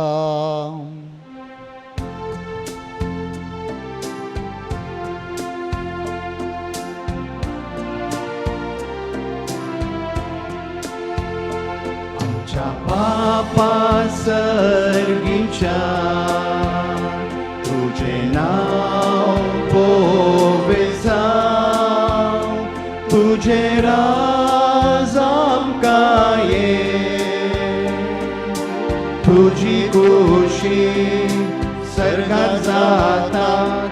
आमच्या बापा सर्गीच्या तुझे नाव पोवे जावं, तुझे राज आमकां ये, तुजी खुशी सर्गात जाता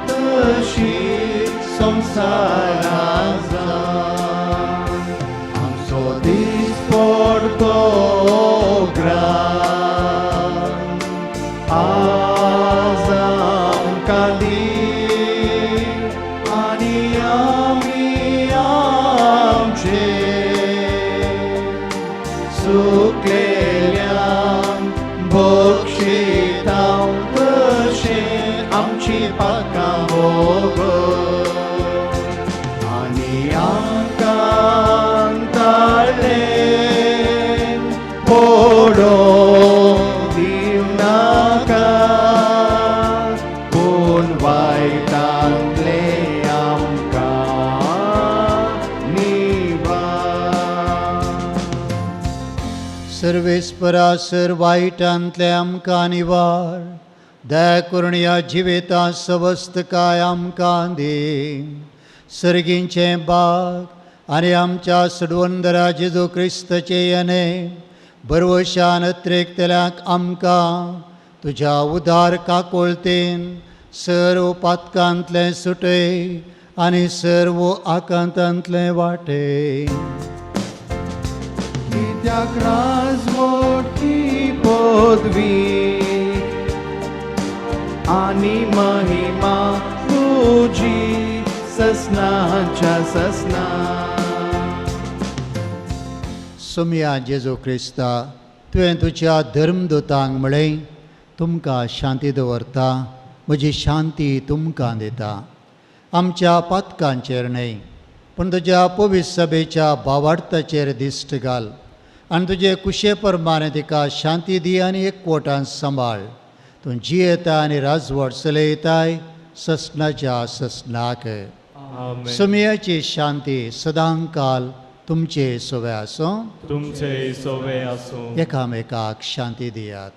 तशी संवसारांत जावं. आमचो दीस पडतो ग्रास आज आमकां दी आनी आमी आमचे सुकलेल्यांक बक्षितां तशें आमची पातकां भोगय आनी आमकां ताळें पडोवंक दिवनाका, पूण वायटांतलें आमकां निवार. सर्वेस्परा सर वायटांतलें आमकां निवार, दया करून ह्या जिवितांत सवस्तकाय आमकां दी. सर्गींचें बाग आनी आमच्या सडवंदरा जेजू क्रिस्ताचें येणें भरवशान अत्रेकतल्यांक आमकां तुज्या उदार काकोळतेन सर्व पातकांतलें सुटय आनी सर्व आकांतांतलें वाटे. कित्याक राजवटी पदवी आनी महिमा तुजी ससनाच्या ससना. सोमया जेजू क्रिस्ता, तुवें तुज्या धर्मदूतांक म्हळें, तुमकां शांती दवरता, म्हजी शांती तुमकां दिता. आमच्या पातकांचेर न्हय पूण तुज्या पवित्र सभेच्या भावार्थाचेर दिश्ट घाल आनी तुजे कुशे प्रमाणे तिका शांती दी आनी एकवटान सांबाळ. तूं जियेता आनी राजवट चलयताय ससनाच्या ससनाक. सोमयाची शांती सदांकाल तुमचे सोवे आसूं, तुमचे सोवे आसूं. एकामेकाक शांती दियात.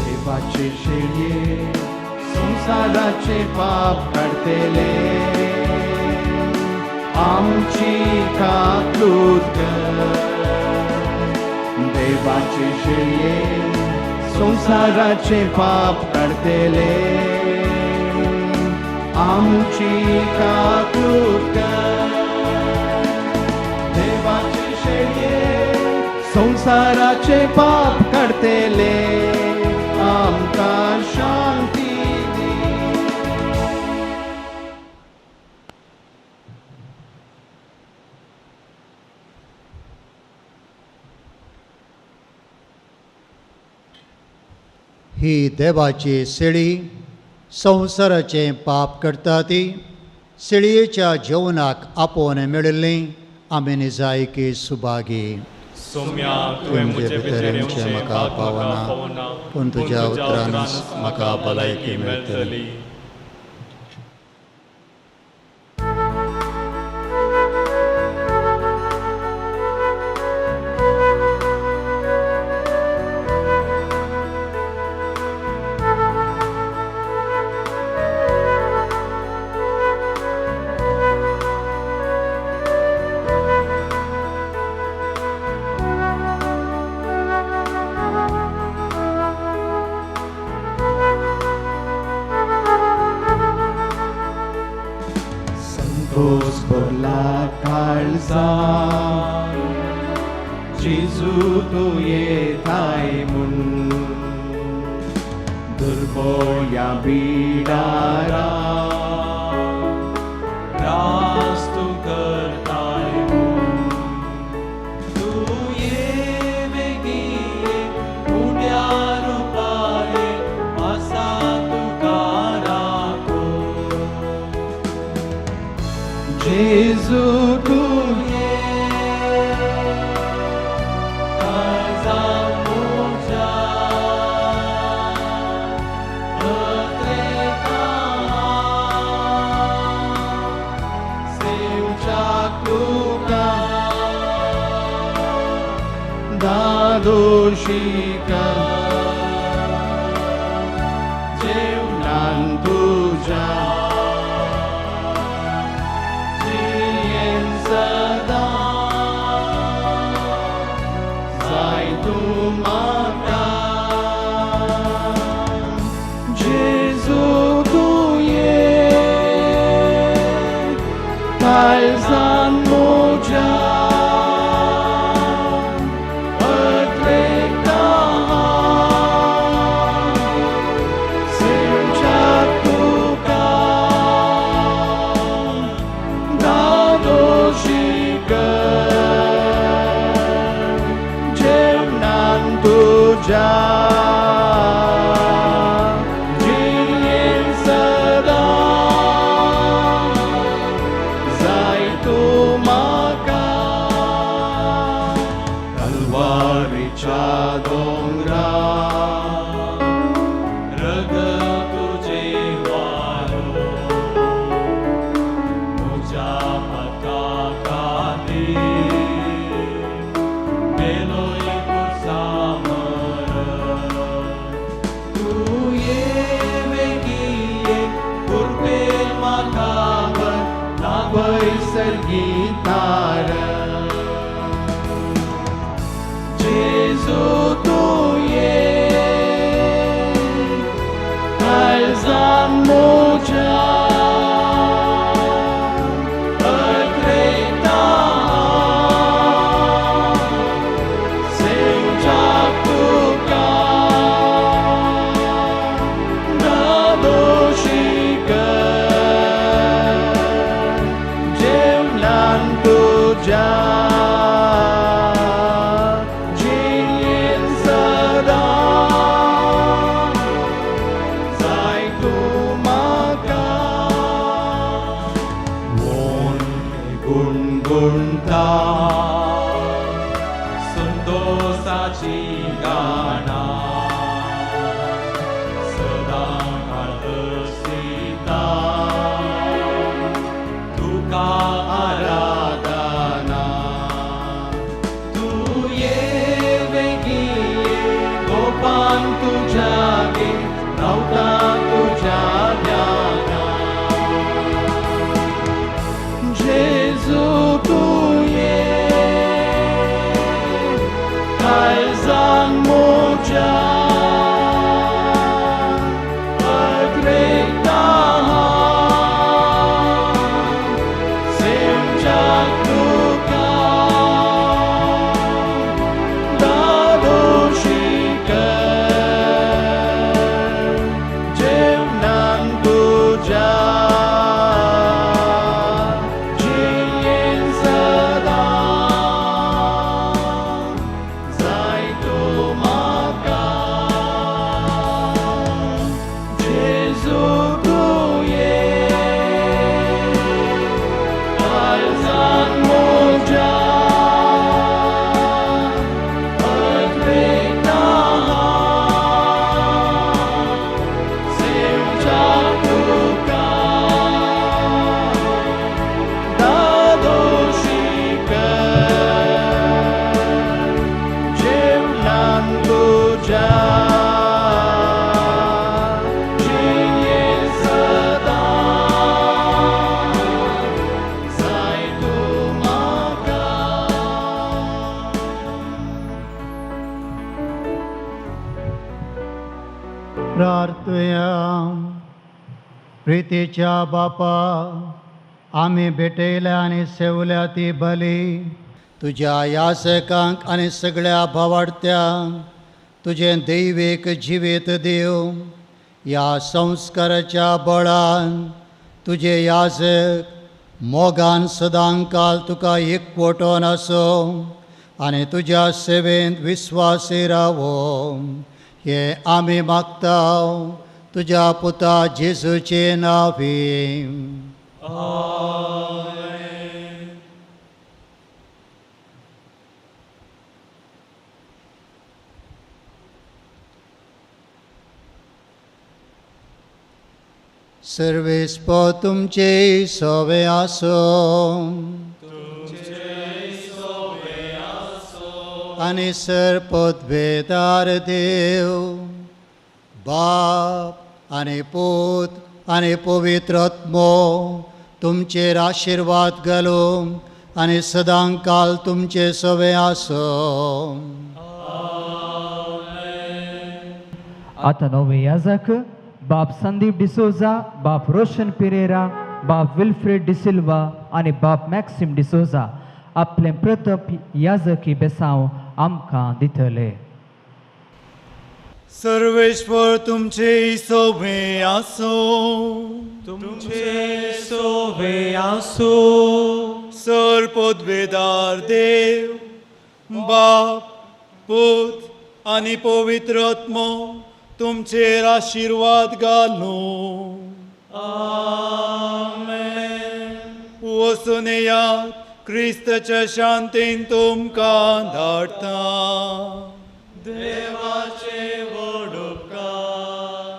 देवाचे शेळये संवसाराचे पाप काडटले, आमची काकूत कर. देवाचे शेळये संवसाराचे पाप काडटले, आमची काकूत कर. देवाचे शेळये संवसाराचे पाप काडटले, आमकां शांती दी. ही देवाची शेळी संवसाराचें पाप करता ती शेळयेच्या जेवणाक आपोवन मेळिल्ली आमी निजायकी सुभागी. सोम्या तुवें म्हजे भितर येवचें म्हाका पावना, पूण तुज्या उतरान म्हाका भलायकी मेळटली. खोस भरला काळजान जेजू तूं येताय म्हूण दुर्बोया बिडारा रास तूं करताय म्हूण तूं ये बेगीन उण्या रुपारे आसा तुका राखो जेजू तूं ये काळजान म्हज्या सेवच्याक तुका दादोशिका जेवणान तुज्या जियेन सदां जाय तूं म्हाका जेजू तूं ये काळजान म्हज्या अद्वैता सेवच्याक तुका दादोशी कर जेवणान तुज्या जियेन सदां जाय तूं म्हाका कलवारीच्या दोंगरा रगत तुझे वारो म्हज्या पता खातीर मेलोय कुर्सा मर तूं ये बेगीन ये कृपेन म्हाका वर लागय सर्गीतार जेजू तूं ये काळजान म्हज्या अद्वैता सेवच्याक तुका दादोशी कर जेवणान तुज्या जियेन सदां जाय तूं म्हाका गुणगुणता संतोषाची गाणा सदां काळ तुका आराधना तूं ये बेगीन ये गोपान तुज्या गे रावता तुज्या ध्यानान जेजू तूं ये काळजान म्हज्या अद्वैता सेवच्याक तुका दादोशी कर जेवणान तुज्या जियेन सदां जाय तूं म्हाका जेजू तूं ये काळजान म्हज्या अद्वैता सेवच्याक तुका दादोशी कर जेवणान तुज्या जियेन सदां जाय तूं म्हाका प्रार्थया. प्रितीच्या बापा, आमी भेटयल्या आनी सेवल्या ती बली तुज्या यासकांक आनी सगळ्या भावाडत्यांक तुजें दैवीक जिवीत दिव. ह्या संस्काराच्या बळान तुजे याजक मोगान सदांकाल तुका एकवटोन आसो आनी तुज्या सेवेंत विस्वासी रावो हे आमी मागता तुज्या पुता जेजूचे नांवी. सर्वेस्पो तुमचे सोवे आसो आनी सर पदवेदार देव बाप आनी पूत आनी पवित्र आत्मो तुमचेर आशिर्वाद घालूं आनी सदांकाल तुमचे सोवे आसो. आतां नवे याजक बाप संदीप डिसोजा, बाप रोशन पिरेरा, बाप विल्फ्रेड डिसिल्वा आनी बाप मॅक्सिम डिसोजा आपलें प्रथम याजकी बेसांव आमकां दितले. सर्वेश्वर तुमचे सोवे आसो, तुमचे सोवे आसो. सर पदवेदार देव बाप पूत आनी पवित्र आत्मो तुमचेर आशिर्वाद घालूं. आमेन. वचून येयात, क्रिस्ताच्या शांतीन तुमकां धाडटा. देवाचे व्हड उपकार.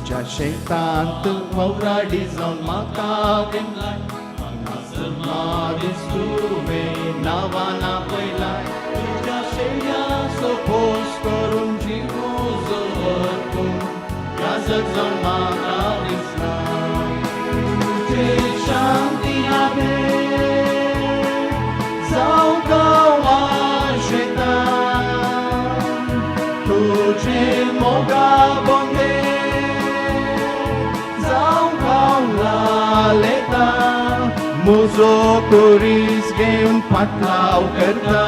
ज्या शेतांत ववराडी जावन म्हाका गेमलाय, हांगासर मारीस तुवें नांवां पयलाय. तुज्या शेळ्यांचो पोस करून जीव जवरपून याजक जावन म्हाका दिसलाय. तुजे शांती हांवें जावं गांवा शेतान, तुजे मोगा बोंदे जावं गांवला. मुजो कुरीस घेवन फाटलाव करता,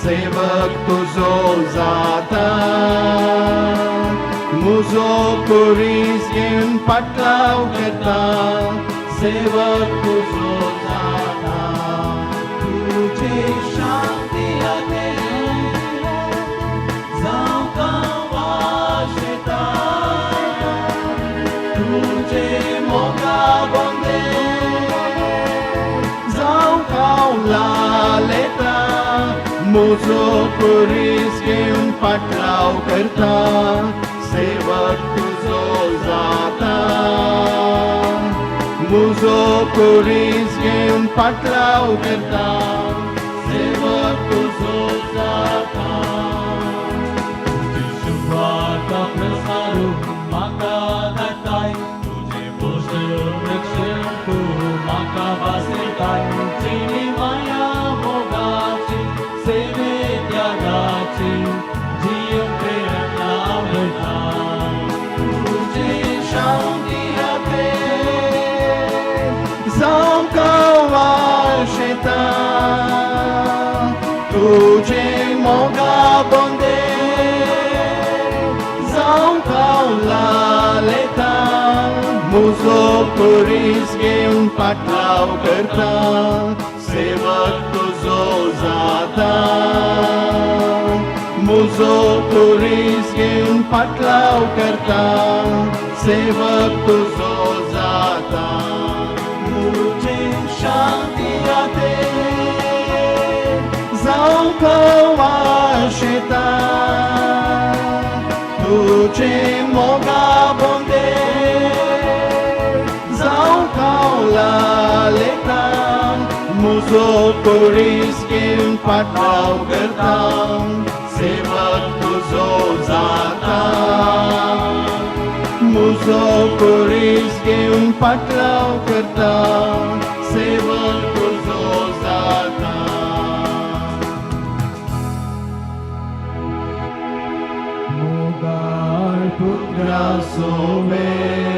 सेवक तुजो जाता. मुजो कुरीस घेवन फाटलाव करता, सेवक तुजो जाता. तुजे शांती हांवें जावं गांवा शेतान, तुजे मोगा बोंदे जावं गांवला. मुजो कुरीस घेवन फाटलाव करता, सेवक तुजो जाता. मुजो कुरीस घेवन फाटलाव करता, सेवक तुजो जाता. तुजी शुभार्ता प्रसारू म्हाका धाडटाय, तुजें पोशण रक्षण तूं म्हाका भासयताय. जिणी माया मोगाची सेवे त्यागाची जीव प्रेरणा मेळटा. तुजे शांती हांवें जावं गांवा शेतान, तुजे मोगा बोंदे जावं गांवला. मुजो कुरीस घेवन फाटलाव करता, सेवक तुजो जाता. मुजो कुरीस घेवन फाटलाव करता, सेवक तुजो जाता. मुजे शांती हांवें जावं गांवा शेतान, तुजे मोगा बोंदे जावं गांवला. मुजो कुरीस घेवन फाटलाव करता, सेवक तुजो जाता. मुजो कुरीस घेवन फाटलाव करता, सेवक तुजो जाता. आसूं.